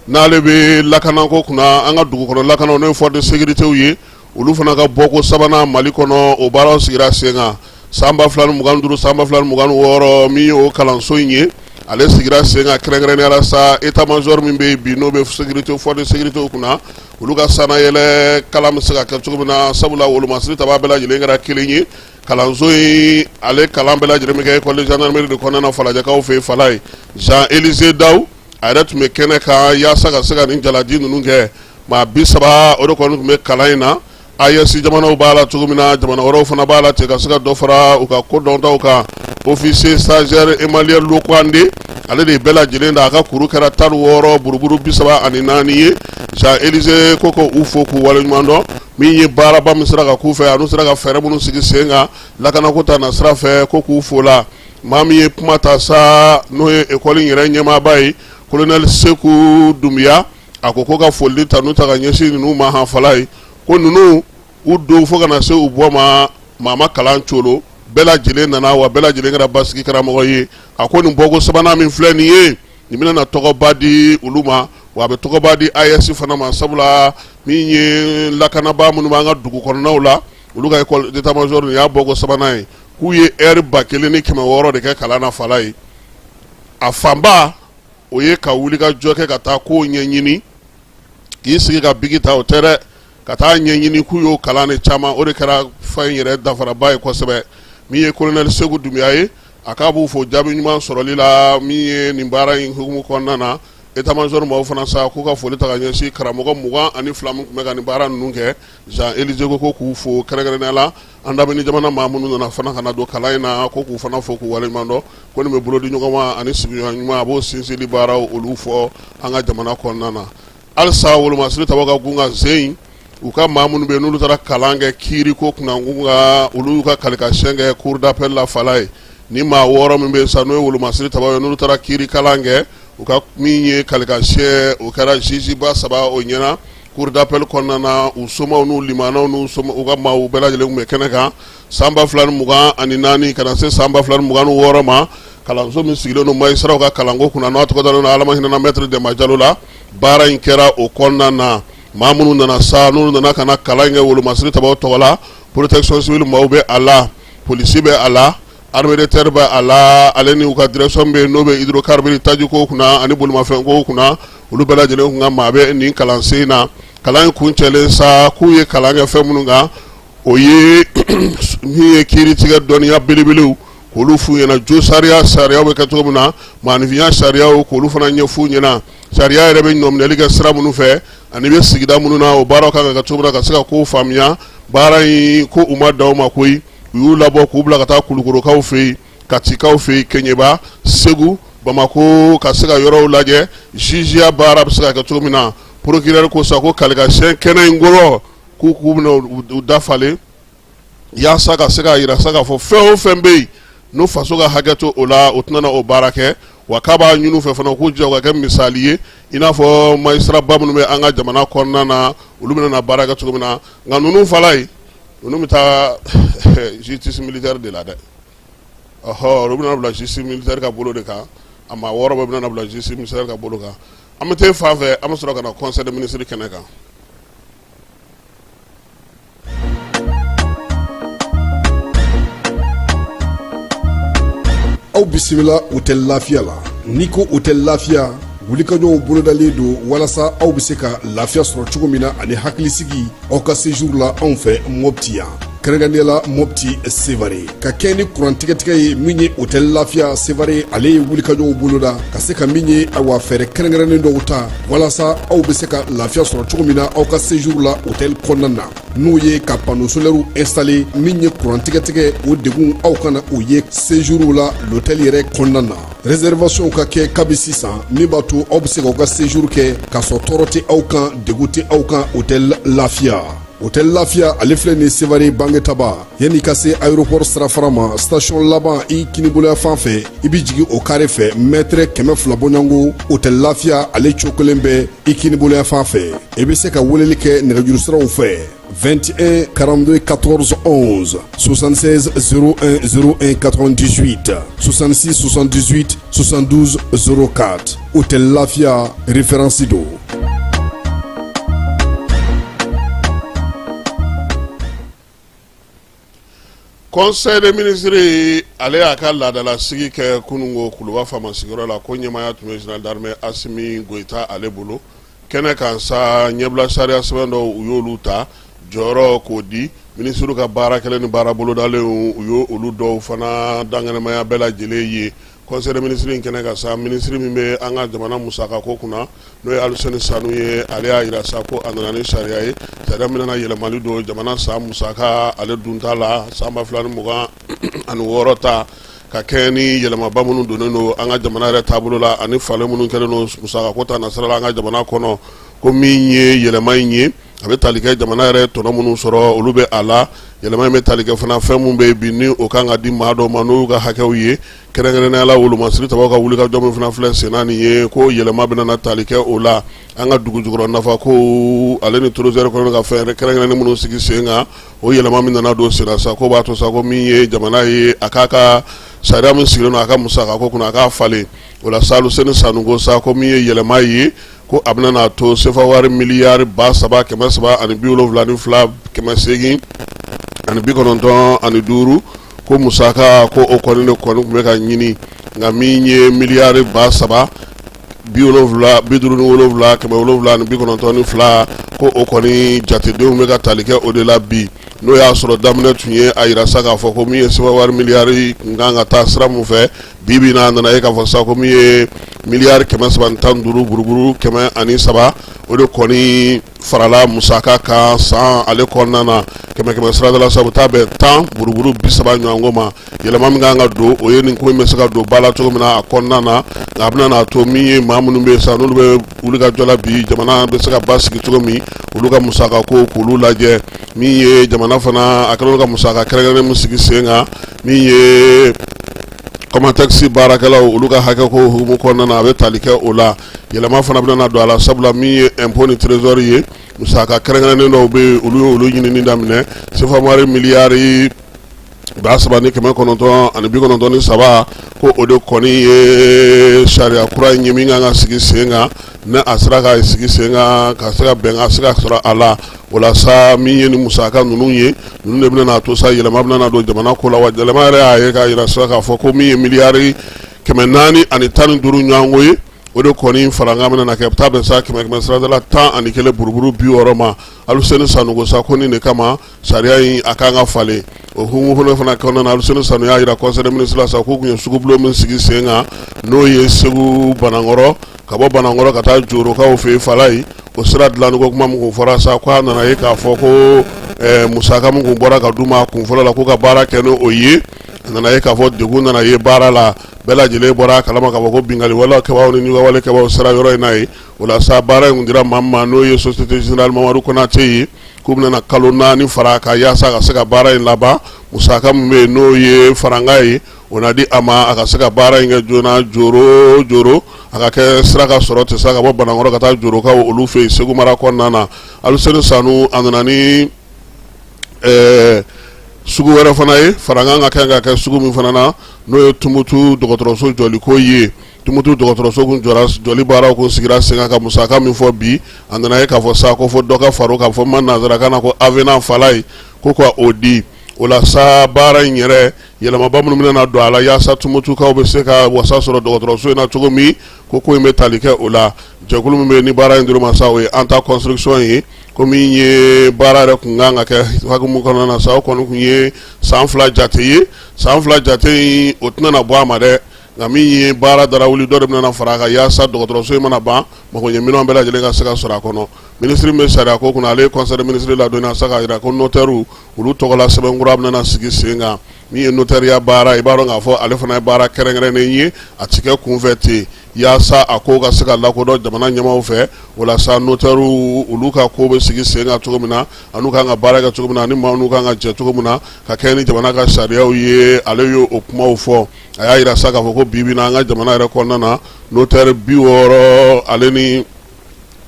n'ale bɛ lakanako kunna, an ka dugukɔnɔ lakana, n'o ye force de sécurité ye, olu fana ka bɔko sabanan Mali kɔnɔ, o baaraw sigira sen kan san 2025, san 2026. Min ye o kalanso in ye, ale sigira sen kan kɛrɛnkɛrɛnnenya la sa, état-major min bɛ yen bi, n'o bɛ sécurité, force de sécurité kunna, olu ka sannayɛlɛ kalan bɛ se ka kɛ cogo min na, sabula wolomasiri taba bɛɛ lajɛlen kɛra kelen ye. Kalanso in, ale kalan bɛɛ lajɛlen bɛ kɛ école de gendarmerie de kɔnɔna na, Falajɛkaw fɛ yen fala ye. Jean Élisée Daw, a yɛrɛ tun bɛ kɛnɛ kan yaasa ka se ka nin jaladi ninnu kɛ. Maa 30 o de kɔni tun bɛ kalan in na. AES jamanaw b'a la cogo min na, jamana wɛrɛw fana b'a la ten, ka se ka dɔ fara u ka ko dɔntaw kan. Officier stagiaire Emmanuel Lokwande, ale de ye bɛɛ lajɛlen da, a ka kuru kɛra 16 buruburu 34 ye. Jean Élisée ko ko u fo k'u waleɲuman dɔn, min ye baaraba min sera ka k'u fɛ, ani sera ka fɛɛrɛ minnu sigi sen kan lakanako ta na sira fɛ, ko k'u fo la. Maa min ye kuma ta sa, n'o ye école in yɛrɛ ɲɛmaaba ye, colonel Seku Dunbiya, a ko ko ka foli tanu ta ka ɲɛsin ninnu ma han fala ye, ko ninnu u don fo ka na se u bɔ ma, maa ma kalan colo, bɛɛ lajɛlen nana, wa bɛɛ lajɛlen kɛra basigi karamɔgɔ ye. A ko nin bɔko sabanan min filɛ nin ye, nin bɛna na tɔgɔba di olu ma, wa a bɛ tɔgɔba di AES fana ma, sabula min ye lakanabaa minnu b'an ka dugu kɔnɔnaw la, olu ka école d'état-major, nin y'a bɔko sabanan ye. K'u ye heure 1600 de kɛ kalan na fala ye. A fanba o ye ka wuli ka jɔ kɛ, ka taa kow ɲɛɲini, k'i sigi ka biki ta, o tɛ dɛ, ka taa ɲɛɲini. K'u y'o kalan de caman, o de kɛra fɛn in yɛrɛ danfaraba ye kosɛbɛ. Min ye colonel Seku Dunbiya ye, a k'a b'u fo jaabi ɲuman sɔrɔli la min ye nin baara in hukumu kɔnɔna na. État-major maaw fana sa, k'u ka foli ta ka ɲɛsin karamɔgɔ 22 min tun bɛ ka nin baara ninnu kɛ. Jean Élisée ko ko k'u fo kɛrɛnkɛrɛnnenya la. An lamini jamana maa minnu nana fana ka na don kalan in na, ko k'u fana fo k'u waleɲuman dɔn, ko nin bɛ bolo di ɲɔgɔn ma ani sigiɲɔgɔn ɲuman, a b'o sinsinli baaraw olu fɔ an ka jamana kɔnɔna na. Halisa wolomasiri tabaw ka gun kan sen, u ka maa minnu bɛ yen n'olu taara kalan kɛ kiiriko kunnankun kan, olu y'u ka kalikasiyɛn kɛ cour d'appel la fala ye. Ni maa 6 min bɛ yen sa, n'o ye wolomasiri tabaw ye, n'olu taara kiiri kalan kɛ, u ka min ye kalikasiyɛn, o kɛra juge ba 3 o ɲɛna cour d'appel kɔnɔna na. U somaw n'u limanaw n'u u ka maaw bɛɛ lajɛlen tun bɛ kɛnɛ kan. San 2024 ka na se san 2026 ma, kalanso min sigilen don magistrats ka kalanko kunna, n'a tɔgɔ dalen don Ala ma hinɛna maître Demba Jalo la, baara in kɛra o kɔnɔna na. Maa minnu nana sa, n'olu nana ka na kalan in kɛ wolomasiri tabaw tɔgɔ la, protection civile maaw bɛ a la, polisi bɛ a la, armée de terre bɛ a la, ale ni u ka direction bɛ yen, n'o bɛ hydrocarbure tajiko kunna ani bolimafɛnko kunna, olu bɛɛ lajɛlen kun ka maa bɛ nin kalansen na. Kalan in kuncɛlen sa, k'u ye kalan kɛ fɛn minnu kan, o ye min ye kiiritigɛ dɔnniya belebelew, k'olu f'u ɲɛna, jo sariya, sariyaw bɛ kɛ cogo min na, maaninfinya sariyaw, k'olu fana ɲɛf'u ɲɛna, sariya yɛrɛ bɛ ɲɔminɛli kɛ sira minnu fɛ ani bɛ sigida minnu na, o baaraw kan ka kɛ cogo min na, ka se ka kow faamuya. Baara in ko u ma dan o ma koyi, u y'u labɔ k'u bila ka taa Kulukorokaw fɛ yen, Katikaw fɛ yen, Keɲeba, Segu, Bamakɔ, ka se ka yɔrɔw lajɛ, jugeya baara bɛ se ka kɛ cogo min na. Procureur ko sa ko kalikasiyɛn kɛnɛ in kɔrɔ, k'u bɛna u dafalen yaasa ka se k'a jira sa k'a fɔ fɛn o fɛn bɛ yen n'o faso ka hakɛ to o la, o tɛna o baara kɛ. Wa k'a b'a ɲini u fɛ fana k'u jija u ka kɛ misali ye, i n'a fɔ magistrat ba minnu bɛ an ka jamana kɔnɔna na, olu bɛna na baara kɛ cogo min na. Nka ninnu fana ye, ninnu bɛ taa justice militaire de la dɛ. Ɔhɔ, olu bɛna bila justice militaire ka bolo de kan. A maa 6 bɛɛ bɛna bila justice militaire ka bolo kan. An bɛ taa fan fɛ, an bɛ sɔrɔ ka na conseil des ministres kɛnɛ kan. Aw bisimila hôtel Lafiya la. N'i ko hôtel Lafiya, wulikajɔw bolodalen don walasa aw bɛ se ka lafiya sɔrɔ cogo min na ani hakilisigi aw ka séjour la anw fɛ Mopti yan. Kɛrɛnkɛrɛnnenya la Mopti Sevare ka kɛ ni kuran tigɛtigɛ ye min ye Hôtel Lafiya Sevare ale ye wulikajɔw boloda ka se ka min ye awa fɛɛrɛ kɛrɛnkɛrɛnnen dɔw ta walasa aw bɛ se ka lafiya sɔrɔ cogo min na aw ka séjour la hôtel kɔnɔna na, n'o ye ka panneau solaire installer. Min ye kuran tigɛtigɛ, o degun aw kana o ye séjour la l'hôtel yɛrɛ kɔnɔna na. Réservation ka kɛ kabi sisan, min b'a to aw bɛ se k'aw ka séjour kɛ k'a sɔrɔ tɔɔrɔ tɛ aw kan, degun tɛ aw kan. Hôtel Lafiya, Hôtel Lafiya ale filɛ nin Sevare Bangetaba, yanni ka se aéroport sirafara ma, station laban i kiniboloya fan fɛ, i bɛ jigin o carré fɛ, mètre 200 bɔɲɔgɔnko, Hôtel Lafiya ale cokolen bɛ i kiniboloya fan fɛ. I bɛ se ka weleli kɛ nɛgɛjuru siraw fɛ: 21 42 14 11, 76 01 01 98, 66 78 72 04. Hôtel Lafiya, référence don. Conseil des ministres ale y'a ka laadalasigi kɛ kununko Kuluba faama sigiyɔrɔ la, ko ɲɛmaaya tun bɛ général d'armée Asimi Goyita ale bolo. Kɛnɛ kan sa, ɲɛbila sariya sɛbɛn dɔw, u y'olu ta jɔyɔrɔ k'o di minisiriw ka baara kɛlen ni baara bolodalen, u y' olu dɔw fana dankɛnɛmaya bɛɛ lajɛlen ye. Conseil des ministres in kɛnɛ kan sa, minisiri min bɛ an ka jamana musakako kunna, n'o ye Aluseni Sanu ye, ale y'a jira sa ko a nana ni sariya ye, sariya min nana yɛlɛmali don jamana san musaka ale dunta la san 2026 ta, ka kɛ ni yɛlɛmaba minnu donnen don an ka jamana yɛrɛ taabolo la ani falen minnu kɛlen don musakako ta nasira la an ka jamana kɔnɔ. Ko min ye yɛlɛma in ye, a bɛ tali kɛ jamana yɛrɛ tɔnɔ minnu sɔrɔ, olu bɛ a la. Yɛlɛma in bɛ tali kɛ fana fɛn minnu bɛ bi ni o kan ka di maa dɔw ma, n'o y'u ka hakɛw ye, kɛrɛnkɛrɛnnenya la wolomasiri tabaw ka wulikajɔ min fana filɛ senna nin ye, ko yɛlɛma bɛna tali kɛ o la. An ka dugu jukɔrɔ nafa ko ale ni trésor kɔnɔ ka fɛn kɛrɛnkɛrɛnnen minnu sigi sen kan, o yɛlɛma min nana don senna sa, ko b'a to sa ko min ye jamana ye, a k'a ka sariya min sigilen don a ka musakako kunna, a k'a falen. O la sa, Aluseni Sanu ko sa ko min ye yɛlɛma ye, ko a bɛna n'a to sefa wari miliyari 3372 895, ko musaka ko o kɔni de kɔni tun bɛ ka ɲini, nka min ye miliyari 3057 792, ko o kɔni jatedenw bɛ ka tali kɛ o de la bi. N'o y'a sɔrɔ daminɛ tun ye a jira sa k'a fɔ ko min ye sefa wari miliyari kun kan ka taa sira min fɛ, bi bi n'a nana ye k'a fɔ sa ko min ye miliyari 315 buruburu 103, o de kɔni farala musaka kan san ale kɔnɔna na. Kɛmɛ kɛmɛ sirada la sa, o bɛ taa bɛn 10 buruburu 30 ɲɔgɔnko ma. Yɛlɛma min kan ka don, o ye nin ko in bɛ se ka don ba la cogo min na a kɔnɔna na, nka a bɛna n'a to min ye maa minnu bɛ yen sa, n'olu bɛ wulikajɔ la bi, jamana bɛ se ka basigi cogo min, olu ka musaka ko k'olu lajɛ. Min ye jamana fana, a kɛlen ka musaka kɛrɛnkɛrɛnnen min sigi sen kan, min ye Comatex baarakɛlaw, olu ka hakɛ ko hukumu kɔnɔna na, a bɛ tali kɛ o la. Yɛlɛma fana bɛna don a la, sabula min ye impôt ni trésor ye, musaka kɛrɛnkɛrɛnnen dɔw bɛ yen, olu ye olu ɲinini daminɛ. Sefa wari miliyari 3993, ko o de kɔni ye sariya kura in ye min kan ka sigi sen kan, ni a sera ka sigi sen kan ka se ka bɛn ka se ka sɔrɔ a la. O la sa, min ye ni musaka ninnu ye, ninnu de bɛna to sa yɛlɛma bɛna don jamana ko la. Wa yɛlɛma yɛrɛ y'a ye k'a jira sa k'a fɔ ko min ye miliyari 415 ɲɔgɔnko ye, o de kɔni farankan bɛna kɛ, taa bɛn sa kɛmɛ kɛmɛ sirada la 11 buruburu 60 ma. Aluseni Sanu ko sa ko nin de kama sariya in a kan ka falen. O hukumu fana kɔnɔna na, Aluseni Sanu y'a jira conseil des ministres la sa k'u tun ye sugubulon min sigi sen kan, n'o ye Segu Banankɔrɔ, ka bɔ Banankɔrɔ ka taa Jorokaw fɛ yen Falayi, o sira dilanni ko kuma min kun fɔra sa, k'a nana ye k'a fɔ ko musaka min kun bɔra ka d'u ma kun fɔlɔ la k'u ka baara kɛ n'o ye, a nana ye k'a fɔ degun nana ye baara la. Bɛɛ lajɛlen bɔra a kalama k'a fɔ ko binkanni wale kɛbaaw ni ɲugawale kɛbaaw sera yɔrɔ in na yen. O la sa, baara in kun dira maa min ma, n'o ye Société Générale Mamadu Konate ye, k'u bɛna kalo 4 fara a kan yaasa ka se ka baara in laban. Musaka min bɛ yen, n'o ye farankan ye, o na di a ma a ka se ka baara in kɛ joona. Joro Joro, a ka kɛ sira ka sɔrɔ tɛ sa ka bɔ Banankɔrɔ ka taa Jorokaw olu fɛ yen Segu mara kɔnɔna na. Aluseni Sanu a nana ni sugu wɛrɛ fana ye, farankan ka kan ka kɛ sugu min fana na, n'o ye Tumutu dɔgɔtɔrɔso jɔliko ye. Tumutu dɔgɔtɔrɔso kun jɔra, jɔli baaraw kun sigira sen kan ka musaka min fɔ bi, a nana ye k'a fɔ sa ko fo dɔ ka far'o kan, fɔ ma nansarakan na ko avenant Falayi, ko ka o di. O la sa, baara in yɛrɛ yɛlɛmaba minnu bɛna don a la yaasa Tumutukaw bɛ se ka wasa sɔrɔ dɔgɔtɔrɔso in na cogo min, ko in bɛ tali kɛ o la. Jɛkulu min bɛ ni baara in dir'u ma sa, o ye Anta Construction ye. Ko min ye baara yɛrɛ kun kan ka kɛ hukumu kɔnɔna na sa, o kɔni kun ye san 2 jate ye. San 2 jate in, o tɛna na bɔ a ma dɛ, nka min ye baara darawuli dɔ de bɛna fara a kan, yaasa dɔgɔtɔrɔso in mana ban, magoɲɛminɛnw bɛɛ lajɛlen ka se ka sɔrɔ a kɔnɔ. Minisiri min bɛ sariya ko kunna, ale ye conseil des ministres ladɔnniya sa k'a jira ko notɛriw olu tɔgɔla sɛbɛn kura bɛna sigi sen kan. Min ye notɛriya baara, i b'a dɔn k'a fɔ ale fana ye baara kɛrɛnkɛrɛnnen ye, a ti kɛ kunfɛ ten, yaasa a ko ka se ka lakodɔn jamana ɲɛmaaw fɛ. O la sa, notɛriw olu ka ko bɛ sigi sen kan cogo min na, an'u kan ka baara kɛ cogo min na, ani maa n'u kan ka jɛ cogo min na ka kɛ ni jamana ka sariyaw ye, ale ye o kumaw fɔ. A y'a jira sa k'a fɔ ko bi bi in na, an ka jamana yɛrɛ kɔnɔna na, notɛri 60 ale ni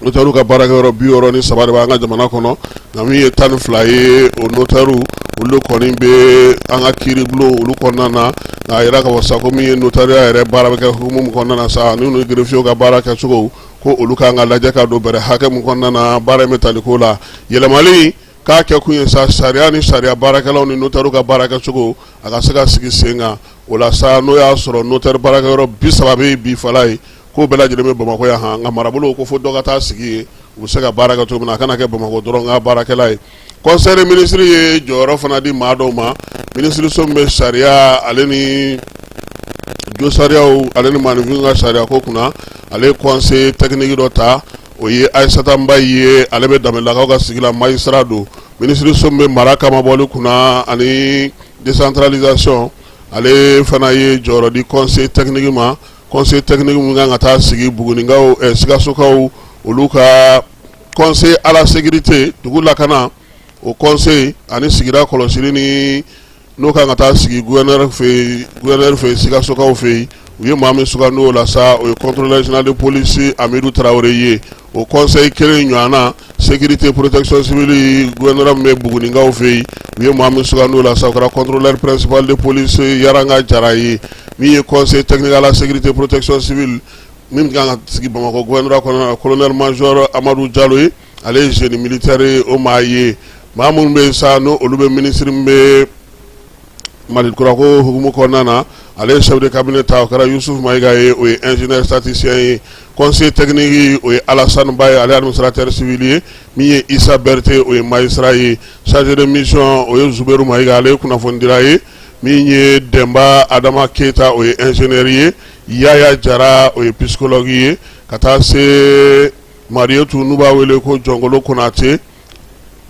notɛriw ka baarakɛyɔrɔ 63 de b'an ka jamana kɔnɔ, nka min ye 12 ye, o notɛriw olu kɔni bɛ an ka kiiribulon olu kɔnɔna na. Nka a yira k'a fɔ sa ko min ye notariya yɛrɛ baara bɛ kɛ hukumu min kɔnɔna na sa, ani ni greffier ka baara kɛcogo, ko olu kan ka lajɛ ka don bɛrɛ hakɛ min kɔnɔna na baara in bɛ tali ko la. Yɛlɛmali k'a kɛ kun ye sa, sariya ni sariya baarakɛlaw ni notɛriw ka baara kɛcogo, a ka se ka sigi sen kan. O la sa, n'o y'a sɔrɔ notɛri baarakɛyɔrɔ 30 bɛ bi fala ye, k'o bɛɛ lajɛlen bɛ Bamakɔ yan han, nka marabolo ko fo dɔ ka taa sigi yen, u bɛ se ka baara kɛ cogo min na, a kana kɛ Bamakɔ dɔrɔn ka baarakɛla ye. Conseil des ministres ye jɔyɔrɔ fana di maa dɔw ma. Minisiriso min bɛ sariya ale ni josariyaw ale ni maaninfin ka sariya ko kunna, ale ye conseiller technique dɔ ta, o ye Ayisata Mbayi ye, ale bɛ Danbɛlɛlakaw ka sigi la, magistrat don. Minisiriso min bɛ mara kamabɔli kunna ani décentralisation, ale fana ye jɔyɔrɔ di conseiller technique ma, conseiller technique min kan ka taa sigi Bugunikaw, Sikasokaw olu ka conseil à la sécurité, dugu lakana, o conseil ani sigida kɔlɔsili ni n'o kan ka taa sigi gouverneur fɛ, gouverneur fɛ Sikasokaw fɛ yen. U ye maa min sugandi o la sa, o ye contrôleur général de police Amidu Tarawele ye. O conseil kelen ɲɔgɔn na, sécurité protection civile, gouverneur min bɛ Bugunikaw fɛ yen, u ye maa min sugandi o la sa, o kɛra contrôleur principal de police Yaranga Jara ye. Min ye conseil technique à la sécurité protection civile min kan ka sigi Bamakɔ gouverneur kɔnɔna na, colonel major Amadu Jalo ye, ale ye génie militaire ye, o maa ye. Maa minnu bɛ yen sa, n'o olu bɛ minisiri min bɛ Mali kurako hukumu kɔnɔna na, ale ye chef de cabinet ta, o kɛra Yusuf Mayiga ye, o ye ingénieur statisticien ye. Conseiller technique, o ye Alassane Ba ye, ale ye administrateur civil ye. Min ye Isa Berete, o ye magistrat ye. Chargé de mission, o ye Zuberu Mayiga, ale ye kunnafonidila ye. Min ye Denba Adama Keyita, o ye ingénieur ye. Yaya Jara, o ye psychologue ye. Ka taa se Mariyetu, n'u b'a wele ko Jɔnkolo Konate,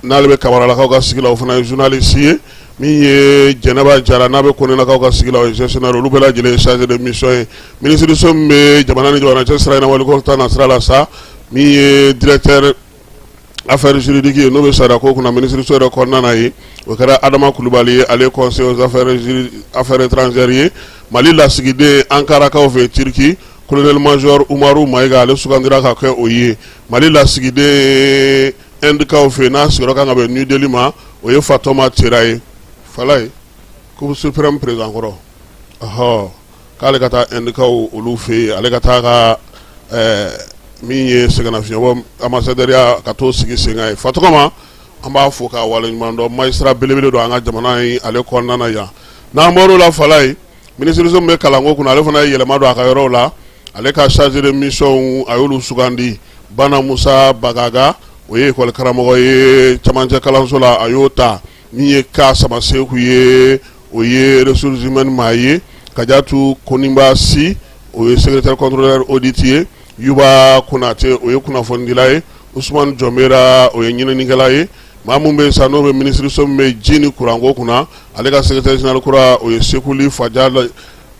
n'ale bɛ Kamaralakaw ka sigi la, o fana ye journaliste ye. Min ye Jɛnɛba Jara, n'a bɛ Konelakaw ka sigi la, o ye gestionnaire. Olu bɛɛ lajɛlen ye chargé de mission ye. Minisiriso min bɛ jamana ni jamana cɛ sira ɲɛnabɔli ko ta na sira la sa, min ye directeur affaires juridiques ye, n'o bɛ sariya ko kunna minisiriso yɛrɛ kɔnɔna na ye, o kɛra Adama Kulubali ye, ale ye conseiller aux affaires étrangères ye. Mali lasigiden Ankarakaw fɛ Turki, colonel major Umaru Mayiga, ale sugandira ka kɛ o ye. Mali lasigiden Indikaw fɛ, n'a sigiyɔrɔ kan ka bɛn New Delhi ma, o ye Fatɔma Tera ye. Falaye, Cour suprême président kɔrɔ, ɔhɔ, k'ale ka taa Indikaw olu fɛ yen, ale ka taa ka min ye sɛgɛnnafiɲɛbɔ ambassadeur ka t'o sigi sen kan ye. Fatɔgɔma, an b'a fo k'a waleɲuman dɔn, magistrat belebele don an ka jamana in ale kɔnɔna na yan. N'an bɔr'o la, Falaye, minisiriso min bɛ kalanko kunna, ale fana ye yɛlɛma don a ka yɔrɔw la. Ale ka chargé de mission, a y'olu sugandi. Bana Musa Bagaga, o ye école karamɔgɔ ye camancɛ kalanso la, a y'o ta. Min ye Ka Samaseku ye, o ye ressources humaines maa ye. Kajatu Koninba Si, o ye secrétaire contrôleur audit ye. Yuba Konate, o ye kunnafonidila ye. Usumani Jɔnbera, o ye ɲininikɛla ye. Maa min bɛ sa, n'o bɛ minisiriso min bɛ ji ni kuranko kunna, ale ka secrétaire général kura, o ye Sekuli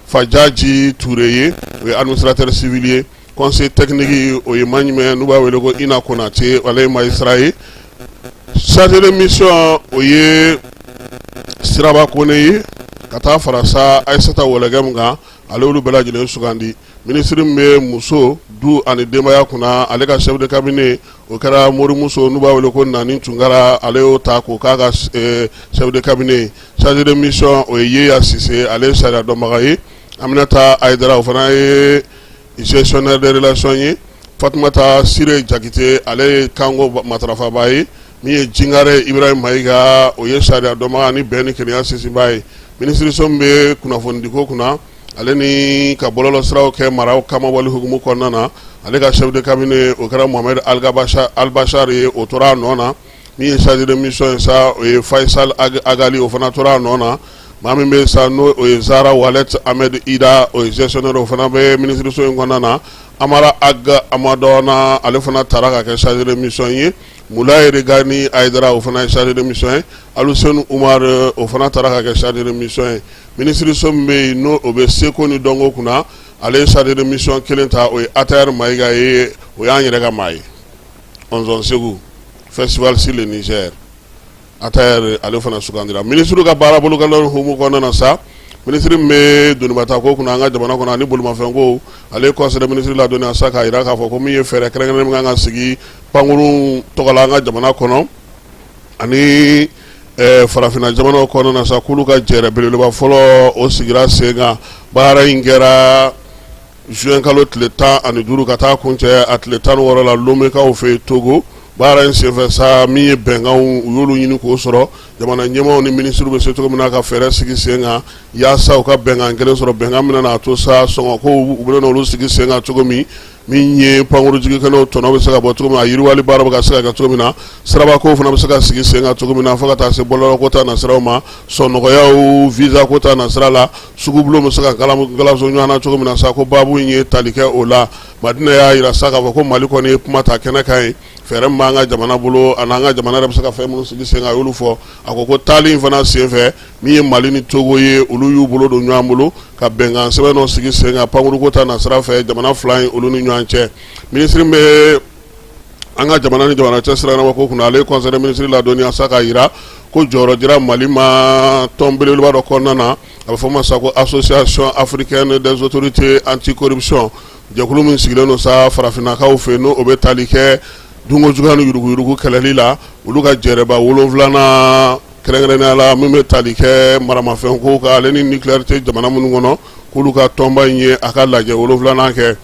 Fajaji Ture ye, o ye administrateur civil ye. Conseiller technique, o ye Maɲumɛn, n'u b'a wele ko Ina Konate, ale ye magistrat ye. Chargé de mission, o ye Siraba Kone ye, ka taa fara sa Ayisata Wɔlɔgɛ min kan, ale olu bɛɛ lajɛlen sugandi. Minisiri min bɛ muso, du ani denbaya kunna, ale ka chef de cabinet, o kɛra Morimuso, n'u b'a wele ko Nani Tunkara, ale y'o ta k'o k'a ka chef de cabinet. Chargé de mission, o ye Yeya Sise, ale ye sariya dɔnbaga ye. Aminata Ayidara, o fana ye gestionnaire de relation ye. Fatumata Sire Jakite, ale ye kanko matarafaba ye. Min ye Jingare Ibrahim Mayiga, o ye sariya dɔnbaga ni bɛn ni kelenya sinsinbaa ye. Minisiriso min bɛ kunnafonidiko kunna, ale ni ka bɔlɔlɔsiraw kɛ maraw kamabɔli hukumu kɔnɔna na, Ale ka chef de cabinet, o kɛra Mohamed Albachar ye, o tora a nɔ na. Min ye chargé de mission ye sa, o ye Faisal Agali, o fana tora a nɔ na. Maa min bɛ sa, n'o o ye Zara Walet Ahmed Ida, o ye gestionnaire, o fana bɛ minisiriso in kɔnɔna na. Amara Ag Amadɔna, ale fana taara ka kɛ chargé de mission ye. Mulaye Regani Aydara, o fana ye chargé de mission ye. Aluseni Umar, o fana taara ka kɛ chargé de mission ye. Minisiriso min bɛ yen, n'o o bɛ seko ni dɔnko kunna, ale ye chargé de mission kelen ta, o ye Atayɛri Mayiga ye, o y'an yɛrɛ ka maa ye. Ɔnzɔn Segu festival sur le Niger, Atayɛri ale fana sugandira. Minisiriw ka baara bolokɛlaw hukumu kɔnɔna na sa, minisiri min bɛ donibatako kunna an ka jamana kɔnɔ ani bolimafɛnko, ale ye conseil des ministres ladɔnniya sa, k'a jira k'a fɔ ko min ye fɛɛrɛ kɛrɛnkɛrɛnnen min kan ka sigi pankurun tɔgɔ la an ka jamana kɔnɔ ani farafinna jamanaw kɔnɔna na sa, k'olu ka jɛrɛ belebeleba fɔlɔ, o sigira sen kan. Baara in kɛra juin kalo tile 15 ka taa kuncɛ a tile 16 la Lomekaw fɛ yen Togo. Baara in senfɛ sa, min ye bɛnkanw, u y'olu ɲini k'o sɔrɔ, jamana ɲɛmaaw ni minisiriw bɛ se cogo min na ka fɛɛrɛ sigi sen kan yaasa u ka bɛnkan kelen sɔrɔ, bɛnkan min n'a to sa sɔngɔkow, u bɛna olu sigi sen kan cogo min, min ye pankurunjigikɛnɛw tɔnɔ bɛ se ka bɔ cogo min, a yiriwali baara bɛ ka se ka kɛ cogo min na, sirabako fana bɛ se ka sigi sen kan cogo min na, fo ka taa se bɔlɔlɔko ta nasiraw ma, sɔnnɔgɔyaw, visa ko ta nasira la, sugubulon bɛ se ka galaso ɲɔgɔn na cogo min na sa, ko baabu in ye tali kɛ o la. Madina y'a jira sa k'a fɔ ko Mali kɔni ye kuma ta kɛnɛ kan ye, fɛɛrɛ min b'an ka jamana bolo ani an ka jamana yɛrɛ bɛ se ka fɛn minnu sigi sen kan, a y'olu fɔ. A ko ko taali in fana senfɛ, min ye Mali ni Togo ye, olu y'u bolo don ɲɔgɔn bolo ka bɛnkan sɛbɛn dɔ sigi sen kan pankuruko ta nasira fɛ jamana fila in olu ni ɲɔgɔn cɛ. Minisiri bɛ an ka jamana ni jamana cɛ sira ko kunna, ale ye conseil des ministres ladɔnniya sa k'a jira ko jɔyɔrɔ dira Mali ma tɔn belebeleba dɔ kɔnɔna na, a bɛ fɔ ma sa ko Association africaine des autorités anticorruption, jɛkulu min sigilen don sa farafinnakaw fɛ, n'o o bɛ tali kɛ dunko juguya ni yuruguyurugu kɛlɛli la, olu ka jɛrɛba wolonwulanan, kɛrɛnkɛrɛnnenya la min bɛ tali kɛ maramafɛn ko kan ale ni nucléaire tɛ jamana minnu kɔnɔ, k'olu ka tɔnba in ye a ka lajɛ wolonwulanan kɛ.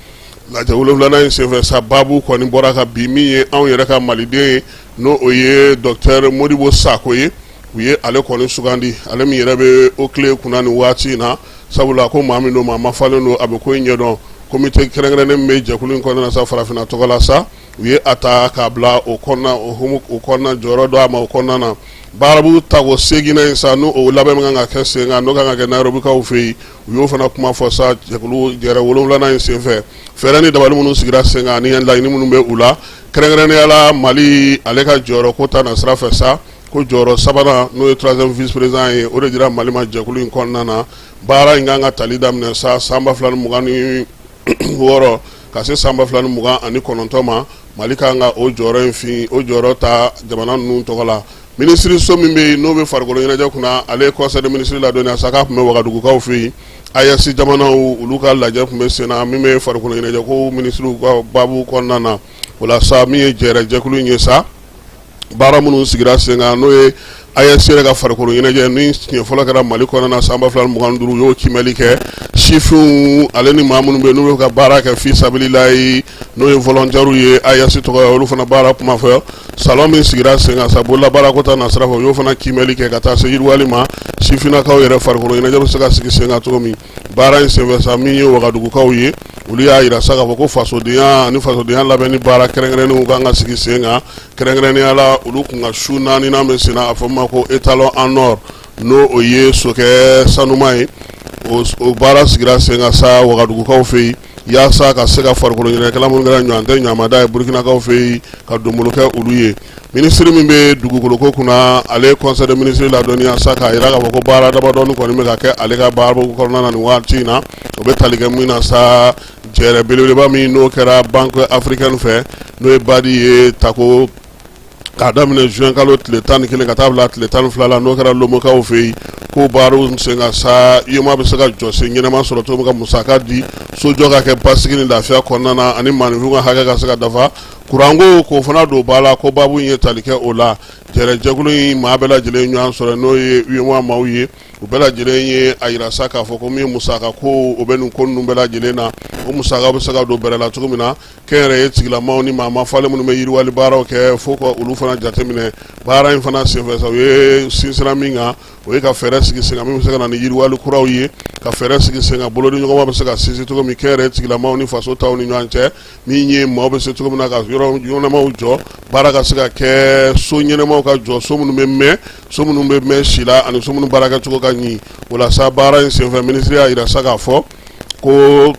Lajɛ wolonwulanan in senfɛ sa, baabu kɔni bɔra ka bin, min ye anw yɛrɛ ka maliden ye, n'o o ye docteur Modibo Sako ye, u ye ale kɔni sugandi, ale min yɛrɛ bɛ OCLEI kunna nin waati in na, sabula ko maa min don, maa mafalen don, a bɛ ko in ɲɛdɔn. Comité kɛrɛnkɛrɛnnen min bɛ jɛkulu in kɔnɔna na sa farafinna tɔgɔ la sa, u ye a ta k'a bila o kɔnɔna, o hukumu o kɔnɔna, jɔyɔrɔ dɔ a ma o kɔnɔna na. Baarabu tako seeginnan in sa, n'o o labɛn min kan ka kɛ sen kan, n'o kan ka kɛ Nairobi-kaw fɛ yen, u y'o fana kuma fɔ sa jɛkulu jɛrɛ wolonwulanan in senfɛ, fɛɛrɛ ni dabali minnu sigira sen kan ani laɲini minnu bɛ u la, kɛrɛnkɛrɛnnenya la Mali ale ka jɔyɔrɔ ko ta na sira fɛ sa, ko jɔyɔrɔ sabanan, n'o ye troisième vice président ye, o de dira Mali ma jɛkulu in kɔnɔna na. Baara in kan ka tali daminɛ sa san 2026 ka se san 2029 ma. Mali kan ka o jɔyɔrɔ in fin, o jɔyɔrɔ ta jamana ninnu tɔgɔ la. Minisiriso min bɛ yen, n'o bɛ farikolo ɲɛnajɛ kunna, ale ye conseil des ministres ladɔnniya sa k'a tun bɛ Wagadugukaw fɛ yen, AES jamanaw olu ka lajɛ tun bɛ sen na, min bɛ farikolo ɲɛnajɛ ko minisiriw ka baabu kɔnɔna na. O la sa, min ye jɛrɛ jɛkulu in ye sa, baara minnu sigira sen kan, n'o ye AES yɛrɛ ka farikolo ɲɛnajɛ ni siɲɛ fɔlɔ kɛra Mali kɔnɔna na san 2025, u y'o kiimɛli kɛ. Sifinw ale ni maa minnu bɛ yen, n'u bɛ ka baara kɛ fi sabililayi, n'o ye volontaires ye AES tɔgɔ ye, olu fana baara kuma fɔ. Salon min sigira sen kan sa bololabaarako ta nasira fɛ, u y'o fana kiimɛli kɛ, ka taa se yiriwali ma, sifinnakaw yɛrɛ farikolo ɲɛnajɛ bɛ se ka sigi sen kan cogo min. Baara in senfɛ sa, min ye Wagadugukaw ye, olu y'a jira sa k'a fɔ ko fasodenya ani fasodenya labɛnni baara kɛrɛnkɛrɛnnenw kan ka sigi sen kan, kɛrɛnkɛrɛnnenya la olu kun ka su naaninan bɛ sen na, a fɔ ma ko étalon en or, n'o o ye sokɛ sanuma ye. O baara sigira sen kan sa Wagadugukaw fɛ yen, yaasa ka se ka farikolo ɲɛnajɛkɛla minnu kɛra ɲɔgɔn tɛ ɲɔgɔnmada ye Burukinakaw fɛ yen, ka donbolo kɛ olu ye. Minisiri min bɛ dugukoloko kunna, ale ye conseil des ministres ladɔnniya sa k'a jira k'a fɔ ko baara damadɔni kɔni bɛ ka kɛ ale ka baara kɔnɔna na nin waati in na. O bɛ tali kɛ min na sa, jɛrɛ belebeleba min n'o kɛra Banque africaine fɛ, n'o ye BAD ye, tako k'a daminɛ juin kalo tile 11 ka taa bila tile 12 la, n'o kɛra Lomekaw fɛ yen, ko baaraw sen kan sa, UEMOA bɛ se ka jɔsen ɲɛnama sɔrɔ cogo min ka musaka di, sojɔ ka kɛ basigi ni lafiya kɔnɔna na, ani maaninfinw ka hakɛ ka se ka dafa, kuranko k'o fana don ba la, ko baabu in ye tali kɛ o la. Jɛrɛjɛkulu in maa bɛɛ lajɛlen ɲɔgɔn sɔrɔ, n'o ye UEMOA maaw ye, u bɛɛ lajɛlen ye a jira sa k'a fɔ ko min ye musaka ko, o bɛ nin ko ninnu bɛɛ lajɛlen na, o musaka bɛ se ka don bɛrɛ la cogo min na, kɛnyɛrɛye tigilamaw ni maa mafalen minnu bɛ yiriwali baaraw kɛ, fo ka olu fana jateminɛ baara in fana senfɛ sa. U ye sinsira min kan, o o ye ka fɛɛrɛ sigi sen kan min bɛ se ka na ni yiriwali kuraw ye, ka fɛɛrɛ sigi sen kan bolodiɲɔgɔnma bɛ se ka sinsin cogo min kɛnyɛrɛye tigilamaw ni faso taw ni ɲɔgɔn cɛ, min ye maaw bɛ se cogo min na ka yɔrɔ ɲɛnamaw jɔ, baara ka se ka kɛ, so ɲɛnamaw ka jɔ, so minnu bɛ mɛn, so minnu bɛ mɛn si la ani so minnu baarakɛcogo ka ɲi. O la sa, baara in senfɛ, minisiri y'a jira sa k'a fɔ ko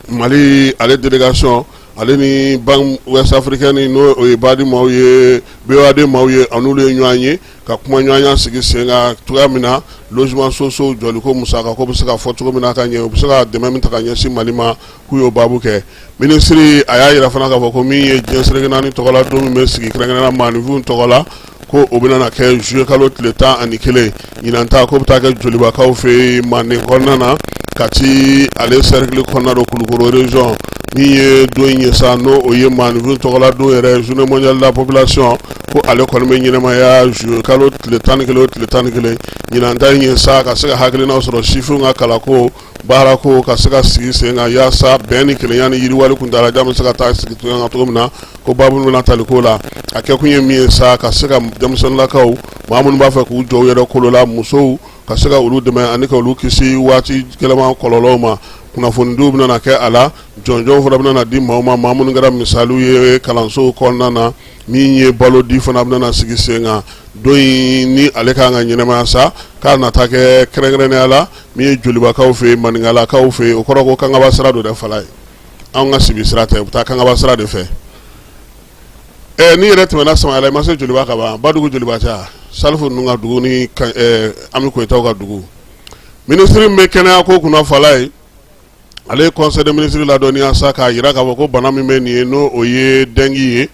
Mali ale délégation ale ni Banque Ouest Africaine, n'o o ye BAD maaw ye, BOAD maaw ye, a n'olu ye ɲɔgɔn ye ka kuma ɲɔgɔnya sigi sen kan cogoya min na logement sociaux jɔliko musaka ko bɛ se ka fɔ cogo min na ka ɲɛ, u bɛ se ka dɛmɛ min ta ka ɲɛsin Mali ma, k'u y'o baabu kɛ. Minisiri a y'a jira fana k'a fɔ ko min ye diɲɛ seleke naani tɔgɔ la don min bɛ sigi kɛrɛnkɛrɛnnenya maaninfinw tɔgɔ la, ko o bɛna kɛ juillet kalo tile 11. Ɲinan ta, ko bɛ taa kɛ Jolibakaw fɛ yen Manden kɔnɔna na, Kati ale cercle kɔnɔna don, Kulukoro région. Min ye don in ye sa, n'o o ye maaninfin tɔgɔla don yɛrɛ, journée mondiale de la population, ko ale kɔni bɛ ɲɛnamaya juillet kalo tile 11 o tile 11. Ɲinan ta in ye sa ka se ka hakilinaw sɔrɔ sifinw ka kalanko, baarako ka se ka sigi sen kan yaasa bɛn ni kelenya ni yiriwali kuntaalajan bɛ se ka taa sigi cogo min na. Ko baabu bɛna tali ko la, a kɛkun ye min ye sa, ka se ka denmisɛnninlakaw, maa minnu b'a fɛ k'u jɔ u yɛrɛ kolo la, musow, ka se ka olu dɛmɛ ani ka olu kisi waati gɛlɛman kɔlɔlɔw ma. Kunnafonidiw bɛna kɛ a la, jɔnjɔnw fana bɛna di maaw ma, maa minnu kɛra misaliw ye kalansow kɔnɔna na. Min ye balo di fana bɛna sigi sen kan. Don in ni ale ka kan ka ɲɛnamaya sa, k'a nata kɛ kɛrɛnkɛrɛnnenya la min ye Jolibakaw fɛ yen, Maninkalakaw fɛ yen, o kɔrɔ ko Kankaba sira don dɛ, fala ye anw ka sibi sira tɛ, u bɛ taa Kankaba sira de fɛ. Ɛ, n'i yɛrɛ tɛmɛna Samayɛlɛ, i ma se Joliba ka ban, Badugu Joliba cɛ, Salifu ninnu ka dugu ni Ami Koyitaw ka dugu. Minisiri min bɛ kɛnɛya ko kunna, fala ye, ale ye conseil des ministres ladɔnniya sa k'a jira k'a fɔ ko bana min bɛ nin ye, n'o o ye dengue ye,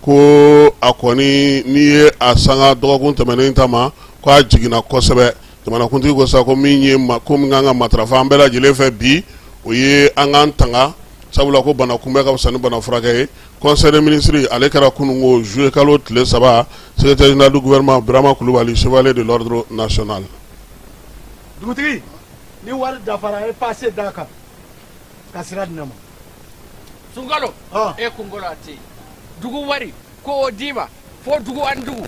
ko a kɔni, n'i ye a sanga dɔgɔkun tɛmɛnen ta ma, ko a jiginna kosɛbɛ. Jamanakuntigi ko sa ko min ye ko min kan ka matarafa an bɛɛ lajɛlen fɛ bi, o ye an k'an tanga, sabula ko bana kunbɛn ka fisa ni bana furakɛ ye. Conseil des ministres ale kɛra kununko juillet kalo tile 3. Secrétaire général du gouvernement Birama Kulubali, chevalier de l'ordre national. Dugutigi, ni wari dafara, a ye pase d'a kan ka sira di ne ma. Sunkalo, e kunkolo a tɛ dugu wari ko o d'i ma fo dugu ani dugu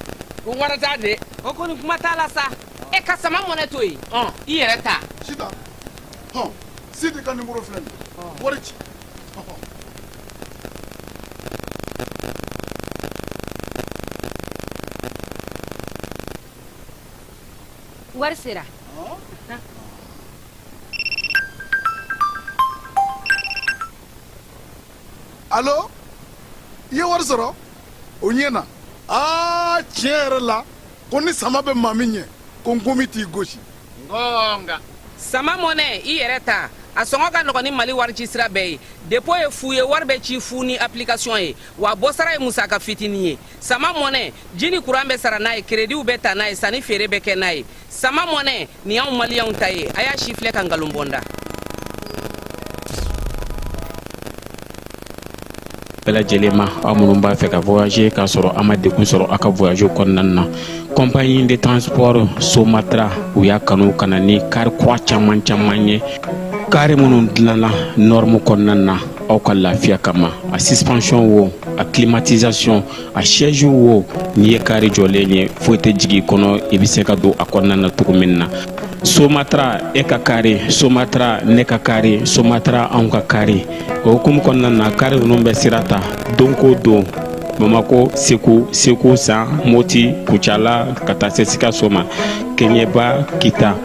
ɗum warata de. O kɔni, kuma t'a la sa. E ka sama mɔnɛ to yen, i yɛrɛ ta. Sitan, hɔn, Sidi ka nimoro filɛ nin ye, wari ci. Wari sera. Alo, i ye wari sɔrɔ o ɲɛ na. Aa, tiɲɛ yɛrɛ la, ko ni sama bɛ maa min ɲɛ, ko nkomi t'i gosi. Gonga. Sama mɔnɛ, i yɛrɛ ta, a sɔngɔ ka nɔgɔn ni Mali wari ci sira bɛɛ ye. Dépôt ye fu ye, wari bɛ ci fu ni application ye, wa bɔsara ye musaka fitinin ye. Sama mɔnɛ, ji ni kuran bɛ sara n'a ye, créditw bɛ ta n'a ye, sanni feere bɛ kɛ n'a ye. Sama mɔnɛ nin y'anw maliyɛnw ta ye. A y'a si filɛ ka nkalon bɔ n da. Bɛɛ lajɛlen ma, aw minnu b'a fɛ ka voyager k'a sɔrɔ a ma degun sɔrɔ aw ka voyage kɔnɔna na, compagnie de transport Somatra, u y'a kanu ka na ni kari kura caman caman ye, kari minnu dilanna norme kɔnɔna na aw ka lafiya kama. A suspension wo, a climatisation, a siège wo, n'i ye kari jɔlen ye, foyi tɛ jigin i kɔnɔ, i bɛ se ka don a kɔnɔna na cogo min na. Somatra, e ka kari Somatra, ne ka kari Somatra, anw ka kari. O hukumu kɔnɔna na, kari ninnu bɛ sira ta don ko don Bamako, Segu, Segu San, Moti, Kucala, ka taa se Sikaso ma, Keɲeba, Kita.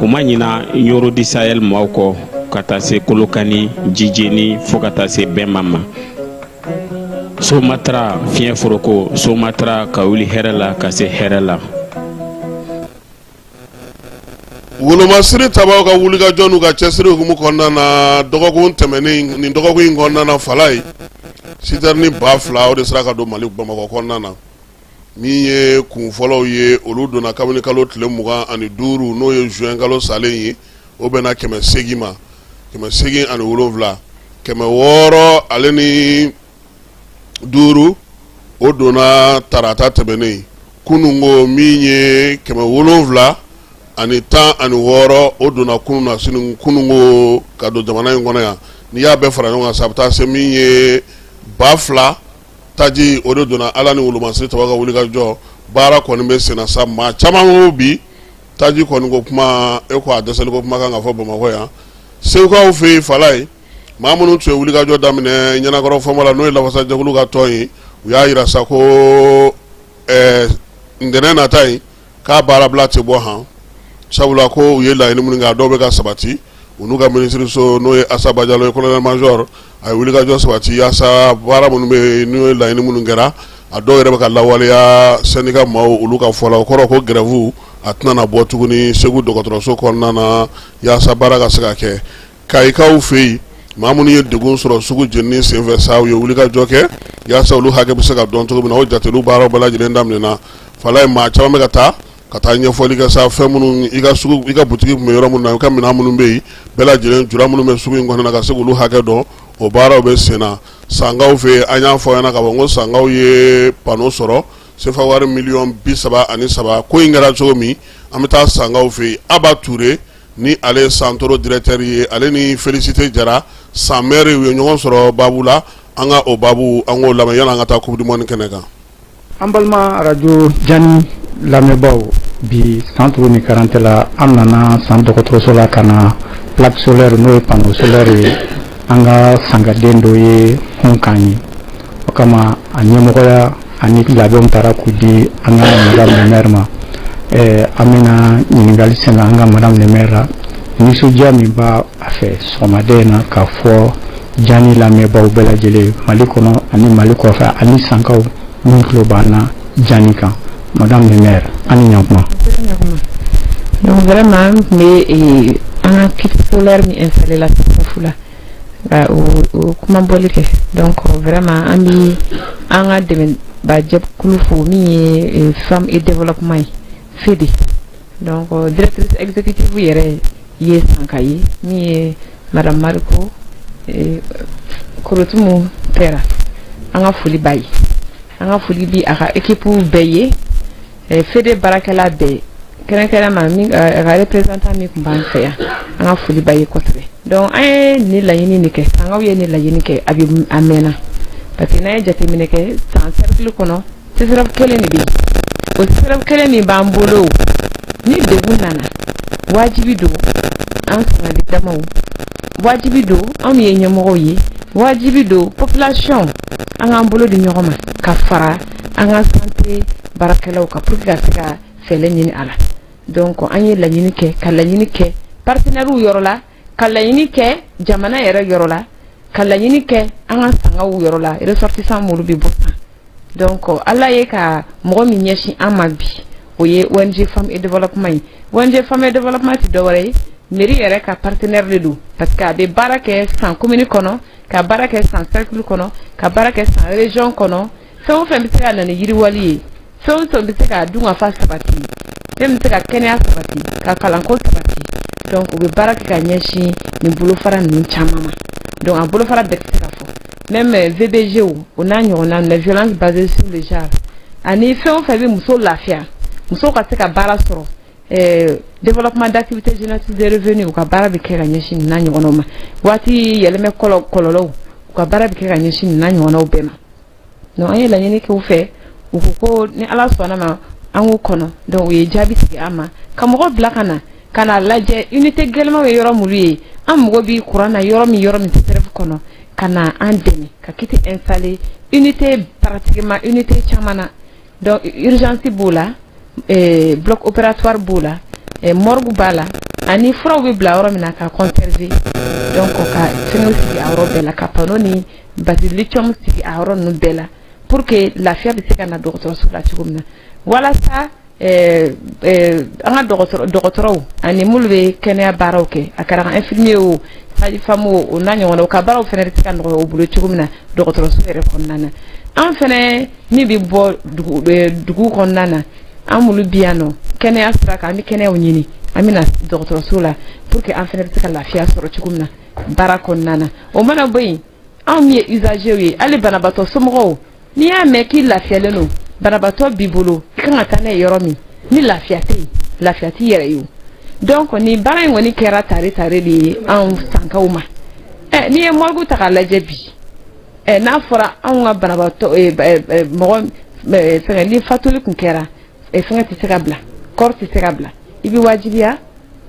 U ma ɲina Ɲoro du Sahel maaw kɔ, ka taa se Kolokani, Jijeni, fo ka taa se Bɛnba ma. Somatra, fiɲɛ foroko Somatra, ka wuli hɛrɛ la ka se hɛrɛ la. Wolomasiri tabaw ka wulikajɔ n'u ka cɛsiri hukumu kɔnɔna na, dɔgɔkun tɛmɛnen, nin dɔgɔkun in kɔnɔna na, fala ye sitɛrini 2000, o de sera ka don Mali Bamakɔ kɔnɔna na. Min ye kun fɔlɔw ye, olu donna kabini kalo tile 25, n'o ye juin kalo salen ye, o bɛnna 800 ma, 807, 605, o donna tarata tɛmɛnen. Kununko, min ye 716, o donna kunun na sini kununko ka don jamana in kɔnɔ yan. N'i y'a bɛɛ fara ɲɔgɔn kan sa, a bɛ taa se min ye 2000 taji, o de donna. Ala ni wolomasiri tabaw ka wulikajɔ, baara kɔni bɛ senna sa. Maa caman ko bi Taji kɔni ko kuma, e ko a dɛsɛli ko kuma kan ka fɔ Bamakɔ yan. Segukaw fɛ yen, Falaye, maa minnu tun ye wulikajɔ daminɛ ɲɛnakɔrɔ faama la, n'o ye lafasajɛkulu ka tɔn ye, u y'a jira sa ko ntɛnɛn nata in k'a baarabila tɛ bɔ han, sabula ko u ye laɲini minnu kɛ, a dɔw bɛ ka sabati. U n'u ka minisiriso, n'o ye Asa Bajalo ye, colonel major, a ye wulikajɔ sabati yaasa baara minnu bɛ yen, n'o ye laɲini minnu kɛra, a dɔw yɛrɛ bɛ ka lawaleya. Syndicat maaw, olu ka fɔ la, o kɔrɔ ko grève a tɛna na bɔ tuguni Segu dɔgɔtɔrɔso kɔnɔna na, yaasa baara ka se ka kɛ. Kayikaw fɛ yen, maa minnu ye degun sɔrɔ sugu jenini senfɛ sa, u ye wulikajɔ kɛ yaasa olu hakɛ bɛ se ka dɔn cogo min na. O jateliw baaraw bɛɛ lajɛlen daminɛna. Falaye, maa caman bɛ ka taa ɲɛfɔli kɛ sa, fɛn minnu i ka sugu, i ka butigi tun bɛ yɔrɔ minnu na, i ka minɛn minnu bɛ yen bɛɛ lajɛlen, jura minnu bɛ sugu in kɔnɔna na, ka se k'olu hakɛ dɔn, o baaraw bɛ sen na. Sankaw fɛ yen, an y'a fɔ ɲɛna ka bɔ ko Sankaw ye panneau sɔrɔ, sefa wari miliyɔn 33. Ko in kɛra cogo min, an bɛ taa Sankaw fɛ yen. Aba Ture, ni ale ye Santoro directeur ye, ale ni Félicité Jara, San maire, u ye ɲɔgɔn sɔrɔ baabu la. An ka o baabu, an k'o lamɛn yanni an ka taa Coupe du monde kɛnɛ kan. An balima arajo Jani lamɛnbaaw, bi Santoro ni karantɛ la, an nana San dɔgɔtɔrɔso la ka na plaque solaire, n'o ye panneau solaire ye, an ka sangaden dɔ ye kun k'an ye. O kama, a ɲɛmɔgɔya ani labɛnw taara k'u di an ka madame le maire ma. An bɛna ɲininkali sɛmɛ an ka madame le maire la, nisɔndiya min b'a a fɛ sɔgɔmaden in na k'a fɔ Jani lamɛnbaaw bɛɛ lajɛlen, Mali kɔnɔ ani Mali kɔfɛ, ani Sankaw min tulo b'an na Jani kan. Madame le maire, an ni ɲankuma. Donc vraiment, an tun bɛ an ka kit solaire min installé la fu la ka o kuma bɔli kɛ. Donc vraiment, an bɛ an ka dɛmɛbajɛkulu fo, min ye Femme et Développement ye, FEDE. Donc directrice exécutive yɛrɛ ye Sanka ye, min ye madame Mariko Korotumu Pɛra. An ka foli b'a ye, an ka foli bi a ka équipe bɛɛ ye, FEDE baarakɛla bɛɛ, kɛrɛnkɛrɛn min a ka représentant min tun b'an fɛ yan, an ka foli b'a ye kosɛbɛ. Donc an ye nin laɲini de kɛ, Sankaw ye nin laɲini kɛ, a bɛ a mɛnna, parce que n'an ye jateminɛ kɛ, San cercle kɔnɔ, CSRéf kelen de bɛ yen. O CSRéf kelen min b'an bolo, ni degun nana, wajibi don an sangadi damaw, wajibi don anw ye ɲɛmɔgɔw ye, wajibi don population an k'an bolo di ɲɔgɔn ma ka fara an ka santé baarakɛlaw kan pour que ka se ka fɛɛrɛ ɲini a la. Donc an ye laɲini kɛ, ka laɲini kɛ partenaires yɔrɔ la, ka laɲini kɛ jamana yɛrɛ yɔrɔ la, ka laɲini kɛ an ka sangaw yɔrɔ la, ressortissants minnu bɛ bɔ San. Donc Ala ye ka mɔgɔ min ɲɛsin an ma bi, o ye ONG Femme et Développement ye. ONG Femme et Développement tɛ dɔwɛrɛ ye, mairie yɛrɛ ka partenaire de don, parce que a bɛ baara kɛ San commune kɔnɔ, ka baara kɛ San cercle kɔnɔ, ka baara kɛ San région kɔnɔ. Fɛn o fɛn bɛ se ka na ni yiriwali ye, fɛn o fɛn bɛ se ka dun ka fa sabati, fɛn bɛ se ka kɛnɛya sabati, ka kalanko sabati, donc u bɛ baara kɛ ka ɲɛsin nin bolofara ninnu caman ma. Donc a bolofara bɛɛ tɛ se ka fɔ, même VBG, o n'a ɲɔgɔnna, la violence basée sur le genre, ani fɛn o fɛn bɛ muso lafiya, musow ka se ka baara sɔrɔ, développement d'activités génératrices de revenus, u ka baara bɛ kɛ ka ɲɛsin nin n'a ɲɔgɔnnaw ma. Waati yɛlɛmɛ kɔlɔlɔw, u ka baara bɛ kɛ ka ɲɛsin nin n'a ɲɔgɔnnaw bɛɛ ma. Donc an ye laɲini kɛ u fɛ, u ko ko ni Ala sɔnna ma, an k'u kɔnɔ. Donc u ye jaabi sigi an ma ka mɔgɔ bila ka na ka na lajɛ unité gɛlɛnmanw ye yɔrɔ minnu ye, an mago bɛ courant na yɔrɔ min, yɔrɔ min CSRéf kɔnɔ, ka na an dɛmɛ ka kit installer unité, pratiquement unité caman na. Donc urgence b'o la, bloc opératoire b'o la, morgue b'a la, ani furaw bɛ bila yɔrɔ min na ka conserver. Donc ka fɛngɛw sigi a yɔrɔ bɛɛ la, ka panneau ni batterie lithium sigi a yɔrɔ ninnu bɛɛ la, pour que lafiya bɛ se ka na dɔgɔtɔrɔso la cogo min na, walasa an ka dɔgɔtɔrɔw ani minnu bɛ kɛnɛya baaraw kɛ, a kɛra infirmier o, sage-femme o, o n'a ɲɔgɔnnaw, ka baaraw fana bɛ se ka nɔgɔya u bolo cogo min na dɔgɔtɔrɔso yɛrɛ kɔnɔna na. An fana min bɛ bɔ dugu kɔnɔna na, an minnu bi yan nɔ kɛnɛya sira kan, an bɛ kɛnɛyaw ɲini, an bɛ na dɔgɔtɔrɔso la pour que an fana bɛ se ka lafiya sɔrɔ cogo min na baara kɔnɔna na. O mana bɔ yen, anw min ye usagers ye, hali banabaatɔ somɔgɔw, n'i y'a mɛn k'i lafiyalen don, banabaatɔ b'i bolo, i kan ka taa n'a ye yɔrɔ min, ni lafiya tɛ yen, lafiya t'i yɛrɛ ye o. Donc nin baara in kɔni kɛra tare tare de ye anw Sankaw ma. Ɛ, n'i ye morgue ta k'a lajɛ bi, ɛ, n'a fɔra anw ka banabaatɔ, mɔgɔ fɛngɛ, ni fatuli kun kɛra, fɛngɛ tɛ se ka bila, corps tɛ se ka bila. I bɛ wajibiya,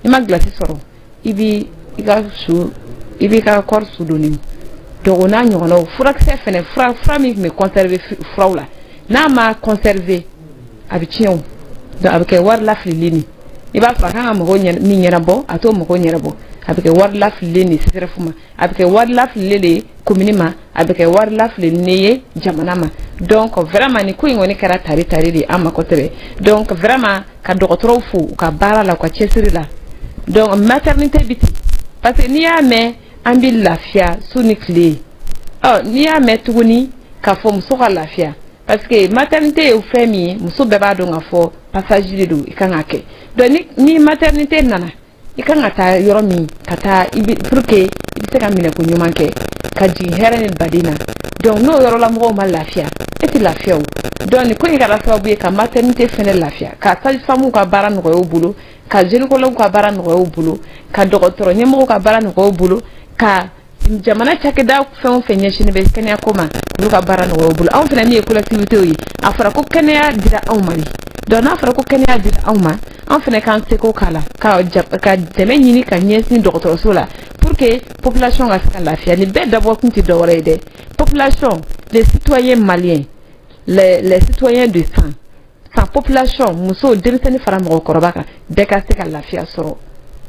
i ma glace sɔrɔ, i b'i i ka su, i b'i ka corps su donni. Donc o n'a ɲɔgɔnnaw, furakisɛ fɛnɛ, fura min tun bɛ conserver furaw la, n'a ma conserver, a bɛ tiɲɛ. O donc a bɛ kɛ wari lafililen ni i b'a sɔrɔ a kan ka mɔgɔw min ɲɛnabɔ, a t'o mɔgɔw ɲɛnabɔ. A bɛ kɛ wari lafililen ni CSRéf ma, a bɛ kɛ wari lafililen de ye commune ma, a bɛ kɛ wari lafililen ye jamana ma. Donc vraiment, nin ko in kɔni kɛra tari tari de an ma kosɛbɛ. Donc vraiment, ka dɔgɔtɔrɔw fo u ka baara la, u ka cɛsiri la. Donc maternité bi ten, parce que n'i y'a mɛn an bɛ lafiya su ni tile, ɔ n'i y'a mɛn tuguni k'a fɔ muso ka lafiya, parce que maternité ye fɛn min ye, muso bɛɛ b'a dɔn k'a fɔ passage de don i kan ka kɛ. Donc ni maternité nana, i kan ka taa yɔrɔ min ka taa i bi pour que i bɛ se ka minɛko ɲuman kɛ ka jigin hɛrɛ ni baden na. Donc n'o yɔrɔla mɔgɔw ma lafiya, e tɛ lafiya. O donc nin ko in kɛra sababu ye ka maternité fɛnɛ lafiya, ka sage-femme ka baara nɔgɔya u bolo, ka gynécologue ka baara nɔgɔya u bolo, ka dɔgɔtɔrɔ ɲɛmɔgɔw ka baara nɔgɔya u bolo, ka jamana cakɛda fɛn o fɛn ɲɛsinnen bɛ kɛnɛya ko ma, olu ka baara nɔgɔya u bolo. Anw fana min ye collectivité ye, a fɔra ko kɛnɛya dira anw ma de. Donc n'a fɔra ko kɛnɛya dira anw ma, an fana k'an seko k'a la, ka dɛmɛ ɲini ka ɲɛsin dɔgɔtɔrɔso la pour que population ka se ka lafiya. Nin bɛɛ dabɔ kun tɛ dɔwɛrɛ ye dɛ, population, les citoyens maliens, les citoyens de San, San population, musow, denmisɛnnin fara mɔgɔkɔrɔba kan, bɛɛ ka se ka lafiya sɔrɔ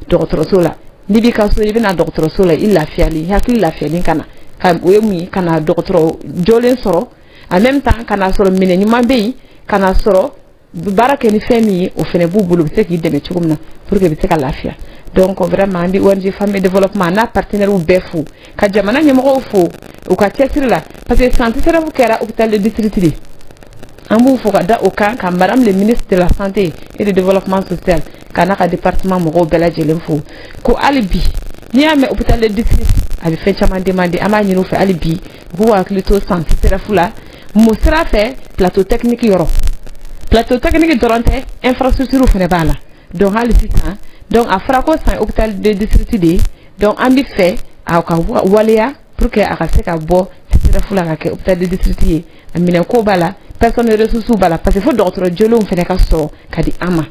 dɔgɔtɔrɔso la. N'i b'i ka so, i bɛna dɔgɔtɔrɔso la, i lafiyalen, i hakili lafiyalen ka na. Ka o ye mun ye? Ka na dɔgɔtɔrɔ jɔlen sɔrɔ, en même temps ka na sɔrɔ minɛn ɲuman bɛ yen, ka na sɔrɔ baara kɛ ni fɛn min ye, o fɛnɛ b'u bolo, u bɛ se k'i dɛmɛ cogo min na pour que i bɛ se ka lafiya. Donc vraiment, an bɛ ONG Femmes Développement n'a partenaires bɛɛ fo, ka jamana ɲɛmɔgɔw fo u ka cɛsiri la, parce que San CSRéf kɛra hôpital de district de. An b'u fo ka da o kan, ka madame le ministre de la Santé et du Développement social ka n'a ka département mɔgɔw bɛɛ lajɛlen fo. Ko hali bi, n'i y'a mɛn hôpital de district, a bɛ fɛn caman demander. An b'a ɲini u fɛ hali bi, u k'u hakili to San CSRéf la. Mun sira fɛ? Plateau technique yɔrɔ, plateau technique dɔrɔn tɛ, infrastructure fana b'a la. Donc hali sisan, donc a fɔra ko San hôpital de district de ye, donc an bɛ fɛ a ka waleya pour que a ka se ka bɔ CSRéf la ka kɛ hôpital de district ye. A minɛnko b'a la, personne ressources b'a la, parce que fo dɔgɔtɔrɔ jolenw fana ka sɔrɔ ka di an ma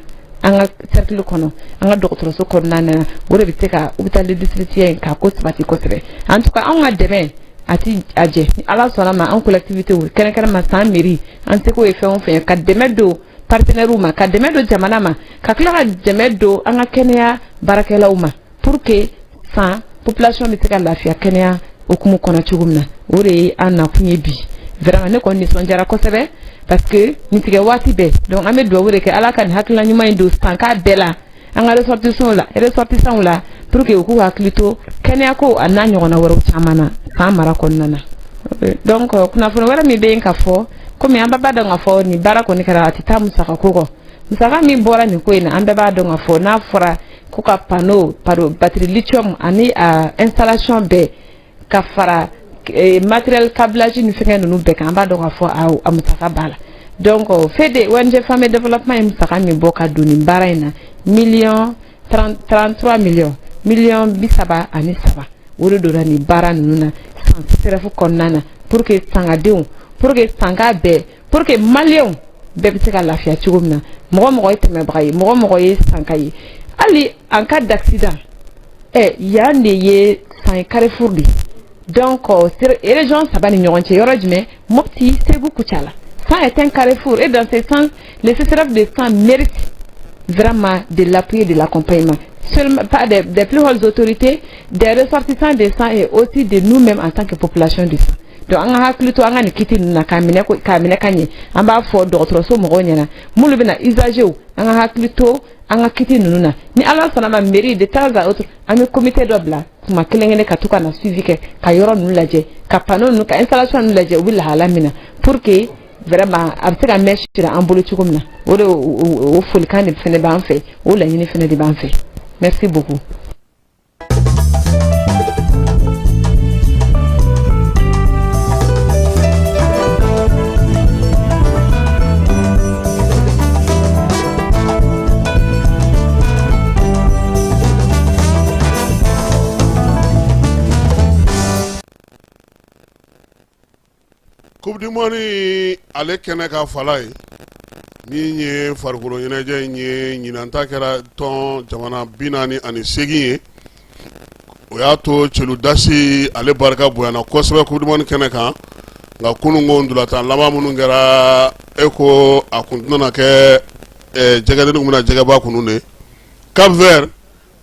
an ka cercle kɔnɔ, an ka dɔgɔtɔrɔso kɔnɔna na. O de bɛ se ka hôpital de district in k'a ko sabati kosɛbɛ. En tout cas, anw ka dɛmɛ a ti a jɛ. Ni Ala sɔnna ma, an collectivité kɛrɛnkɛrɛn ma San mairie, an seko ye fɛn o fɛn ye ka dɛmɛ don partenaires ma, ka dɛmɛ don jamana ma, ka tila ka dɛmɛ don an ka kɛnɛya baarakɛlaw ma, pour que San population bɛ se ka lafiya kɛnɛya hukumu kɔnɔ cogo min na, o de ye an nakun ye bi. Vraiment, ne kɔni nisɔndiyara kosɛbɛ, parce que nin tigɛ waati bɛɛ. Donc an bɛ dugawu de kɛ, Ala ka nin hakilina ɲuman in don San k'a bɛɛ la, an ka ressortissants la, ressortissants la, pour que u k'u hakili to kɛnɛya ko a n'a ɲɔgɔnna wɛrɛw caman na San mara kɔnɔna na. Donc kunnafoni wɛrɛ min bɛ yen ka fɔ, komi an bɛɛ b'a dɔn k'a fɔ nin baara kɔni kɛra, a tɛ taa musaka ko kɔ. Musaka min bɔra nin ko in na, an bɛɛ b'a dɔn k'a fɔ n'a fɔra ko ka panneau batterie lithium ani a installation bɛɛ ka fara matériel câblage ni fɛngɛ ninnu bɛɛ kan, an b'a dɔn k'a fɔ a musaka b'a la. Donc FEDE, ONG Femmes Développement ye musaka min bɔ ka don nin baara in na, miliyɔn 33 millions, miliyɔn 33, o de donna nin baara ninnu na San CSRéf kɔnɔna na, pour que sangadenw, pour que sanka bɛɛ, pour que maliyɛnw bɛɛ bɛ se ka lafiya cogo min na. Mɔgɔ mɔgɔ ye tɛmɛbaga ye, mɔgɔ mɔgɔ ye sanka ye, hali en cas d'accident, ɛ yan de ye San carrefour de. Donc région saba ni ɲɔgɔn cɛ, yɔrɔ jumɛn? Mopti, Segu, Koutiala. San est un carrefour et dans ce sens, le CSRéf de San mérite vraiment de l'appui et de l'accompagnement, seulement pas des plus hautes autorités, des ressortissants de San et aussi de nous-mêmes en tant que population de San. Donc an ka hakili to an ka nin kiti ninnu na k'a minɛ, k'a minɛ ka ɲɛ. An b'a fɔ dɔgɔtɔrɔso mɔgɔw ɲɛna, minnu bɛna usager, an ka hakili to an ka kiti ninnu na. Ni Ala sɔnna ma, mairie, de temps à autre, an bɛ comité dɔ bila tuma kelen kelen ka to ka na suivi kɛ, ka yɔrɔ ninnu lajɛ, ka panneau ninnu, ka installation ninnu lajɛ, u bɛ lahala min na, pour que vraiment a bɛ se ka mɛn sira an bolo cogo min na. O de o folikan de fana b'an fɛ, o laɲini fana de b'an fɛ. Merci beaucoup. Coupe du monde, ale kɛnɛ ka fala ye. Min ye farikolo ɲɛnajɛ in ye, ɲinan ta kɛra tɔn jamana 48 ye. O y'a to celudasi ale barika bonyana kosɛbɛ coupe du monde kɛnɛ kan. Nka kununko ntolatan laban minnu kɛra, e ko a kun tɛna kɛ jɛgɛdennin tun bɛna jɛgɛba kunun de. Cap Vert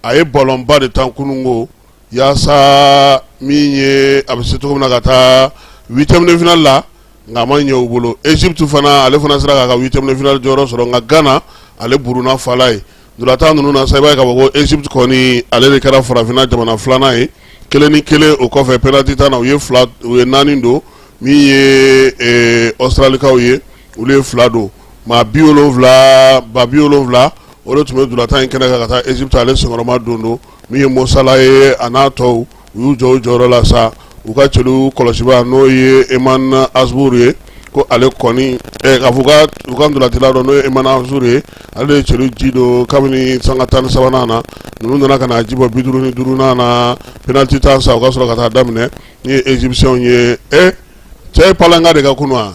a ye ballonba de tan kununko yaasa min ye a bɛ se cogo min na ka taa huitième de finale la, nka a ma ɲɛ u bolo. Égypte fana, ale fana sera k'a ka huitième de finale jɔyɔrɔ sɔrɔ, nka Ghana ale buruna fala ye. Ntolatan ninnu na sa, i b'a ye k'a fɔ ko Égypte kɔni, ale de kɛra farafinna jamana filanan ye, 1-1. O kɔfɛ penalty tan na, u ye fila, u ye naani don. Min ye Australikaw ye, olu ye fila don. Maa 70 ba 70, o de tun bɛ ntolatan in kɛnɛ kan ka taa Égypte ale senkɔrɔma don don. Min ye Mo Salah ye, a n'a tɔw, u y'u jɔ u jɔyɔrɔ la sa. U ka celu kɔlɔsibaa, n'o ye Emam Ashour ye, ko ale kɔni k'a fɔ u ka ntolacila dɔ, n'o ye Emam Ashour ye, ale de ye celu ji don kabini sanga 13nan na. Ninnu nana ka na ji bɔ 55nan na, penalty tan sa, o ka sɔrɔ ka taa daminɛ. Ni ye Égyptiens ye, e cɛ ye palanka de ka kunun wa?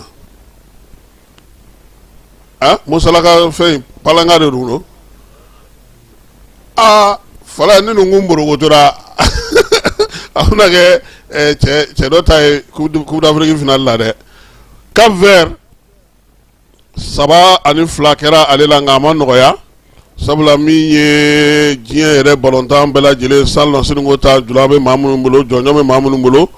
Ah, Mo Salah ka fɛn palanka de don. Aa, fala ni ninnu kun borokotora, a bɛna kɛ cɛ dɔ ta ye Coupe d'Afrique finale la dɛ. Cap Vert, 3-2 kɛra ale la, nka a ma nɔgɔya, sabula min ye diɲɛ yɛrɛ balontan bɛɛ lajɛlen salonnasini ta, jula bɛ maa minnu bolo, jɔnjɔn bɛ maa minnu bolo,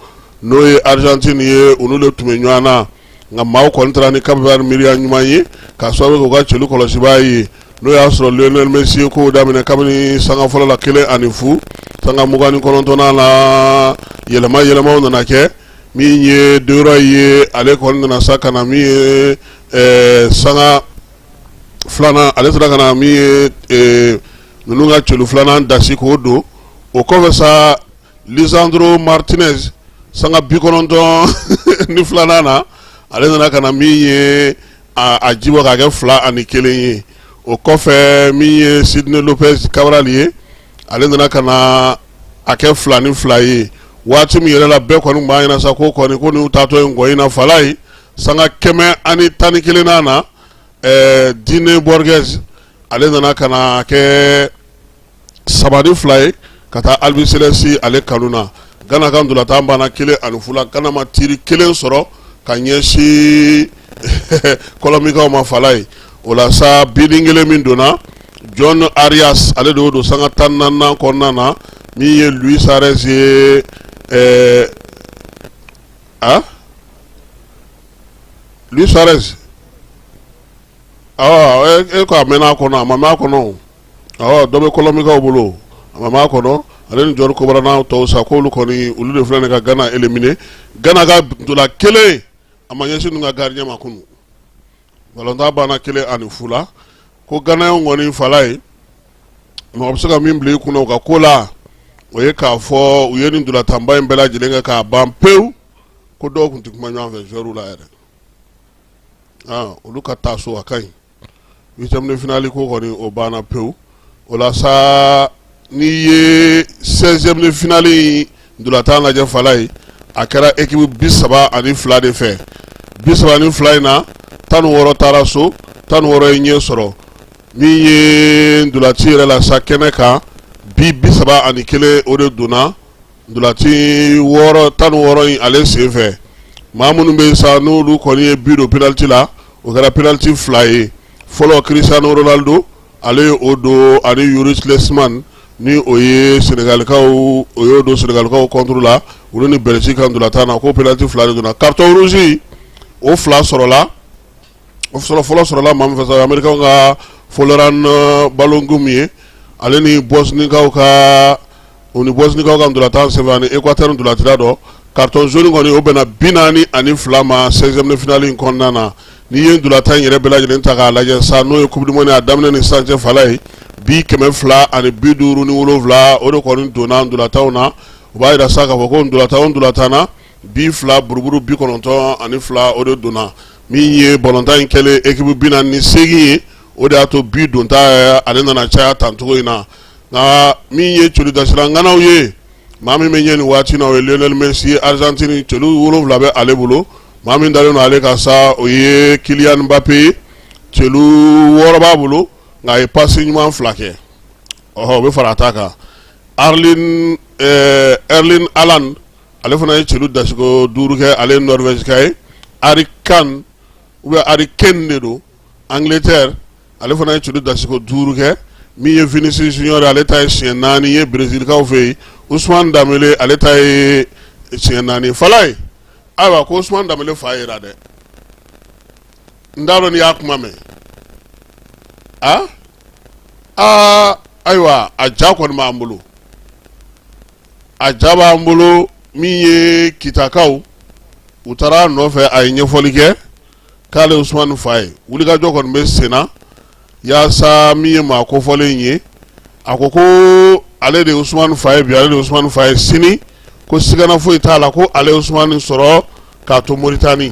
n'o ye Argentine ye, olu de tun bɛ ɲɔgɔn na. Nka maaw kɔni taara ni Cap Vert miiriya ɲuman ye, k'a sababu kɛ u ka celu kɔlɔsibaa ye. N'o y'a sɔrɔ Lionel Messi ye kow daminɛ kabini sanga fɔlɔ la, 1-0. Sanga 29nan la, yɛlɛma yɛlɛmaw nana kɛ. Min ye De Reuil ye, ale kɔni nana sa ka na min ye sanga filanan, ale sera ka na min ye ninnu ka celu filanan dasi k'o don. O kɔfɛ sa, Lisandro Martinez, sanga 92nan na, ale nana ka na min ye a jibɔ k'a kɛ 2-1 ye. O kɔfɛ, min ye Sidney Lopez Cabral ye, ale nana ka na a kɛ 2-2 ye. Waati min yɛrɛ la bɛɛ kɔni b'a ɲɛna sa ko kɔni ko n'u taatɔ ye ngɔyi na fala ye, sanga 111nan na, Dine Borges, ale nana ka na kɛ 3-2 ye ka taa Albiceleste ale kanu na. Gana ka ntolatan banna 1-0 la. Gana ma tiri kelen sɔrɔ ka ɲɛsin Kɔlɔmbikaw ma fala ye. O la sa, binin kelen min donna, Jhon Arias, ale de y'o don sanga 14nan kɔnɔna na. Min ye Luis Suarez ye, a Luis Suarez, e ko a mɛnna a kɔnɔ, a ma mɛn a kɔnɔ. Dɔ bɛ Kɔlɔmbikaw bolo, a ma mɛn a kɔnɔ. Ale ni Jɔri Kobara n'a tɔw sa, k'olu kɔni, olu de filɛ nin ka Gana éliminer. Gana ka ntola kelen, a ma ɲɛsin ninnu ka gardien ma kunun. Balontan banna 1-0 la. Ko Ganaw kɔni fala ye, mɔgɔ bɛ se ka min bila i kunna u ka ko la, o ye k'a fɔ u ye nin ntolatanba in bɛɛ lajɛlen kɛ k'a ban pewu, ko dɔw tun tɛ kuma ɲɔgɔn fɛ joueurs la yɛrɛ. Olu ka taa so, a ka ɲi. Huitième de finale ko kɔni, o banna pewu. O la sa, n'i ye 16e de finale ntolatan lajɛ fala ye, a kɛra équipe 32 de fɛ. 32 in na, 16 taara so, 16 ye ɲɛ sɔrɔ. Min ye ntolaci yɛrɛ la sa kɛnɛ kan bi, 31, o de donna ntolaci wɔɔrɔ 16 in ale sen fɛ. Maa minnu bɛ sa, n'olu kɔni ye bi don penalty la, o kɛra penalty fila ye. Fɔlɔ, Cristiano Ronaldo, ale ye o don, ani Youri Tielemans, ni o ye Sénégalikaw, o y'o don Sénégalikaw contre la, olu ni Belgique ka ntolatan na, ko penalty fila de donna. Carton rouge, o fila sɔrɔla. O sɔrɔ fɔlɔ sɔrɔla maa min fɛ sa, Américain ka Folarin Balogun ye, ale ni Bosnikaw ka, o ni Bosnikaw ka ntolatan senfɛ, ani Équateur ntolacila dɔ. Carton jaune kɔni, o bɛnna 42 ma 16e de finale in kɔnɔna na. N'i ye ntolatan in yɛrɛ bɛɛ lajɛlen ta k'a lajɛ sa, n'o ye Coupe du monde a daminɛ ni sisan cɛ fala ye, bi 257, o de kɔni donna ntolatanw na. O b'a jira sa k'a fɔ ko ntolatan o ntolatan na, bi fila buruburu 92, o de donna. Min ye balontan in kɛlen équipe 48 ye, o de y'a to bi donta ale nana caya tancogo in na. Nka min ye celudasila ŋanaw ye, maa min bɛ ɲɛ nin waati na, o ye Lionel Messi ye. Argentine celu 7 bɛ ale bolo. Maa min dalen don ale kan sa, o ye Kylian Mbappé ye. celu 6 b'a bolo, nka a ye pasi ɲuman 2 kɛ. Ɔhɔ, o bɛ fara a ta kan. Erling Erling Haaland, ale fana ye celu dasiko 5 kɛ, ale ye Norvège ka ye. Harry Kane ou bien Harry Kane de don, Angleterre, ale fana ye celu dasiko 5 kɛ. Min ye Vinicius Junior, ale ta ye siɲɛ 4 ye Brésilkaw fɛ yen. Ousmane Dembélé, ale ta ye siɲɛ 4. Falaye, ayiwa, ko Ousmane Dembélé fa yera dɛ. N t'a dɔn n'i y'a kuma mɛn. A aa, ayiwa, a ja kɔni b'an bolo, a ja b'an bolo. Min ye Kitakaw, u taara a nɔfɛ, a ye ɲɛfɔli kɛ k'ale Usumani fa ye. Wulikajɔ kɔni bɛ sen na yaasa min ye maa kofɔlen ye, a ko ko ale de ye Usumani fa ye bi, ale de ye Usumani fa ye sini, ko sigana foyi t'a la, ko ale ye Usumani sɔrɔ k'a to Moritani.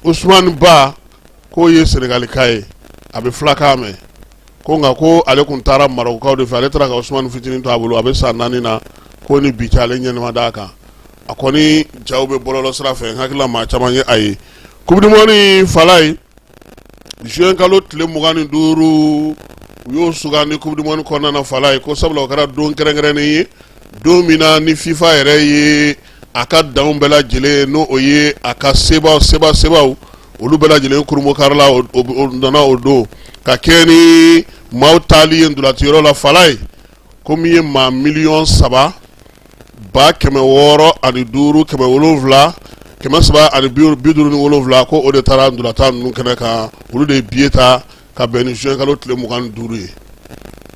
Usumani ba k'o ye Senegalika ye, a bɛ filakan mɛn, ko nka ko ale tun taara Marɔkukaw de fɛ. Ale taara ka Usumani fitinin to a bolo, a bɛ san 4 na, ko ni bi cɛ ale ɲɛnama d'a kan. A kɔni jaw bɛ bɔlɔlɔ sira fɛ, n hakili la maa caman ye a ye. Coupe du monde, Falaye, juin kalo tile 25, u y'o sugandi coupe du monde kɔnɔna na, Falaye, ko sabula o kɛra don kɛrɛnkɛrɛnnen ye, don min na ni FIFA yɛrɛ ye a ka danw bɛɛ lajɛlen, n'o o ye a ka sebaw seba sebaw, olu bɛɛ lajɛlen kurunbonkarila. O nana o don ka kɛ ni maaw taali ye ntolaciyɔrɔ la. Falaye, ko min ye maa 3 605 700 357, ko o de taara ntolatan ninnu kɛnɛ kan. Olu de ye billet ta ka bɛn ni juin kalo tile 25 ye.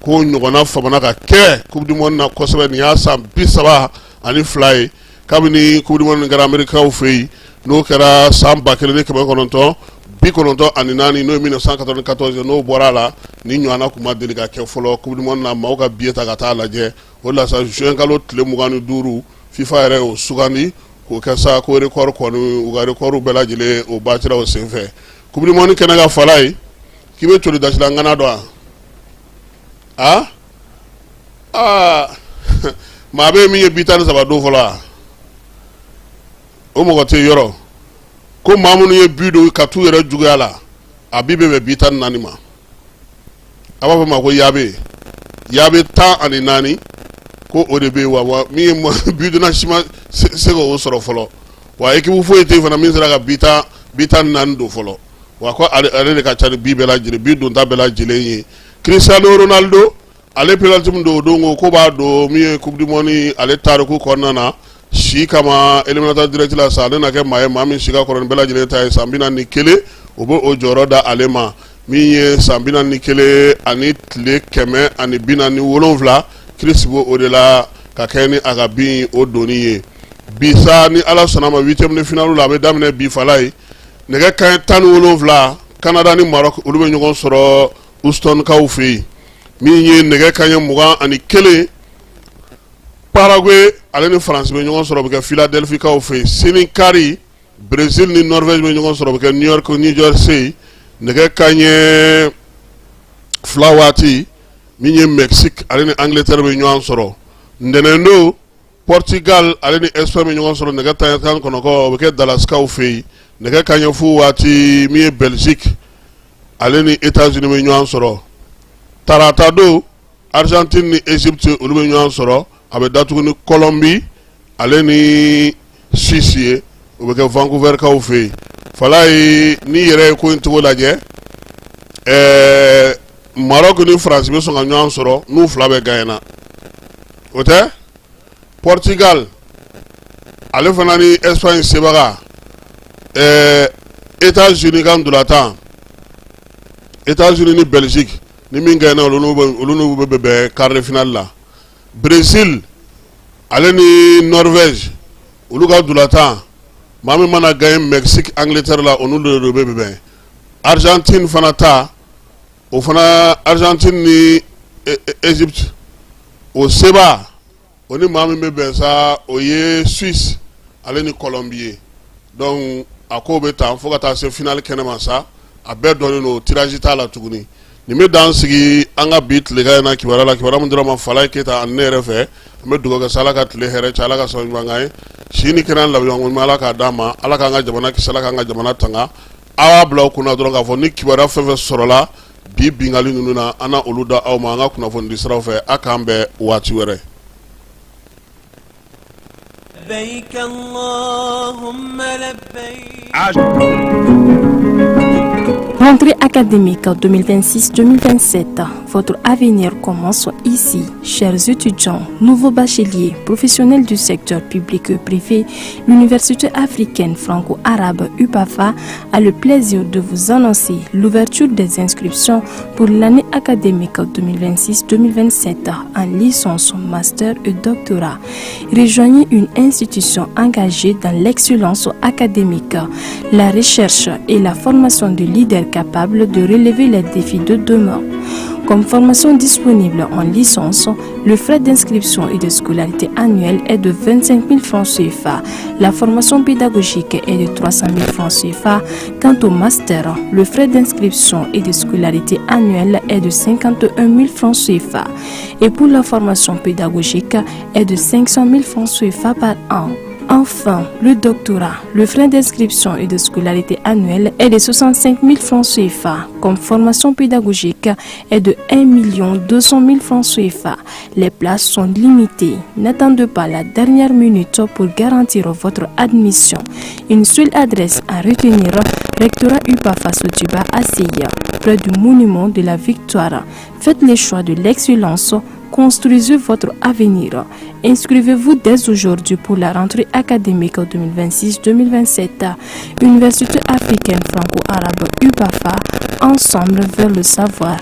Ko ɲɔgɔnna famana ka kɛ coupe du monde na kosɛbɛ. Nin y'a san 32 ye kabini coupe du monde kɛra Amerikaw fɛ yen, n'o kɛra san 1994, n'o ye 1994. N'o bɔra a la, ni ɲɔgɔnna tun ma deli ka kɛ fɔlɔ coupe du monde na, maaw ka billet ta ka taa lajɛ. O la sa, juin kalo tile 25, FIFA yɛrɛ y'o sugandi k'o kɛ sa ko record kɔni, u ka record bɛɛ lajɛlen o batira o senfɛ coupe du monde kɛnɛ kan. Falaye, k'i bɛ coli dasila ŋana dɔn wa? A aa, maa bɛ min ye bi 13 don fɔlɔ wa? O mɔgɔ tɛ yɔrɔ ko maa minnu ye bi don ka t'u yɛrɛ juguya la, a bi bɛ bɛn bi 14 ma. A b'a fɔ ma ko yabe yabe 14, ko o de bɛ yen. Wa min ye bi donna si ma se k'o sɔrɔ fɔlɔ. Wa équipe foyi tɛ yen fana min sera ka bi 14 don fɔlɔ. Wa ko ale de ka ca ni bi bɛɛ lajɛlen, bi donta bɛɛ lajɛlen ye. Cristiano Ronaldo, ale penalty min don o don, ko b'a don min ye coupe du monde ale tariku kɔnɔna na si kama, éliminatoire direct la sa, ale na kɛ maa ye, maa min si ka kɔrɔ ni bɛɛ lajɛlen ta ye, san 41. O bɛ o jɔyɔrɔ da ale ma, min ye san 41 ani tile 147. Chris b'o o de la ka kɛ ni a ka bin o donni ye. Bi sa, ni Ala sɔnna ma, huitième de finale la, a bɛ daminɛ bi, Falaye, nɛgɛ kanɲɛ 17, Canada ni Maroc, olu bɛ ɲɔgɔn sɔrɔ Houston-kaw fɛ yen. Min ye nɛgɛ kanɲɛ 21, Paraguay ale ni France bɛ ɲɔgɔn sɔrɔ, o bɛ kɛ Philadelphie kaw fɛ yen. Sini kari, Brésil ni Norvège bɛ ɲɔgɔn sɔrɔ, o bɛ kɛ New York, New Jersey, nɛgɛ kanɲɛ 2 waati. Min ye Mexique ale ni Angleterre bɛ ɲɔgɔn sɔrɔ. Ntɛnɛn don, Portugal ale ni Espagne bɛ ɲɔgɔn sɔrɔ nɛgɛ 19, o bɛ kɛ Dallaskaw fɛ yen. Nɛgɛ kanɲɛ 0 waati, min ye Belgique ale ni États-Unis bɛ ɲɔgɔn sɔrɔ. Tarata don, Argentine ni Égypte, olu bɛ ɲɔgɔn sɔrɔ. A bɛ datugu ni Colombie ale ni Suisse ye, o bɛ kɛ Vancouverkaw fɛ yen. Falaye, n'i yɛrɛ ye ko in cogo lajɛ, Maroc ni France bɛ sɔn ka ɲɔgɔn sɔrɔ n'u fila bɛɛ gagnera. O tɛ Portugal ale fana ni Espagne sebaga, États-Unis ka ntolatan, États-Unis ni Belgique, ni min gagnera, olu n'u bɛ bɛn quart de finale la. Brésil ale ni Norvège, olu ka ntolatan, maa min mana gagner Mexique Angleterre la, o n'olu de bɛ bɛn. Argentine fana ta, o fana Argentine ni Égypte, o seba, o ni maa min bɛ bɛn sa, o ye Suisse ale ni Colombie ye. Donc a ko bɛ tan fo ka taa se finale kɛnɛ ma sa. A bɛɛ dɔnnen don, tirage t'a la tuguni. Nin bɛ dan sigi an ka bi tilegan in na kibaruya la, kibaruya min dira ma Falaye Keyita ani ne yɛrɛ fɛ. An bɛ dugawu kɛ sa, Ala ka tile hɛrɛ caya, Ala ka sababu ɲuman k'an ye, si ni kɛnɛya, laban ɲuman, Ala k'a d'an ma, Ala k'an ka jamana kisi, Ala k'an ka jamana tanga. Aw b'a bila aw kunna dɔrɔn k'a fɔ ni kibaruya fɛn fɛn sɔrɔla bi binkanni ninnu na, an na olu da aw ma an ka kunnafonidi siraw fɛ. A k'an bɛn waati wɛrɛ. Rentrée académique 2026-2027, votre avenir commence ici. Chers étudiants, nouveaux bacheliers, professionnels du secteur public et privé, l'Université africaine franco-arabe UPAFA a le plaisir de vous annoncer l'ouverture des inscriptions pour l'année académique 2026-2027 en licence, master et doctorat. Rejoignez une institution engagée dans l'excellence académique, la recherche et la formation de leaders capables de relever les défis de demain. Comme formation disponible en licence, le frais d'inscription et de scolarité annuelle est de 25 000 francs CFA. La formation pédagogique est de 300 000 francs CFA. Quant au master, le frais d'inscription et de scolarité annuelle est de 51 000 francs CFA. Et pour la formation pédagogique est de 500 000 francs CFA par an. Enfin, le doctorat, le frais d'inscription et de scolarité annuelle est de 65 000 francs CFA. Comme formation pédagogique est de 1 200 000 francs CFA. Les places sont limitées. N'attendez pas la dernière minute pour garantir votre admission. Une seule adresse à retenir, Rectorat UPAFA Sotuba ACI, près du monument de la Victoire. Faites le choix de l'excellence. Construisez votre avenir. Inscrivez-vous dès aujourd'hui pour la rentrée académique 2026-2027. Université africaine franco-arabe UPAFA, ensemble vers le savoir.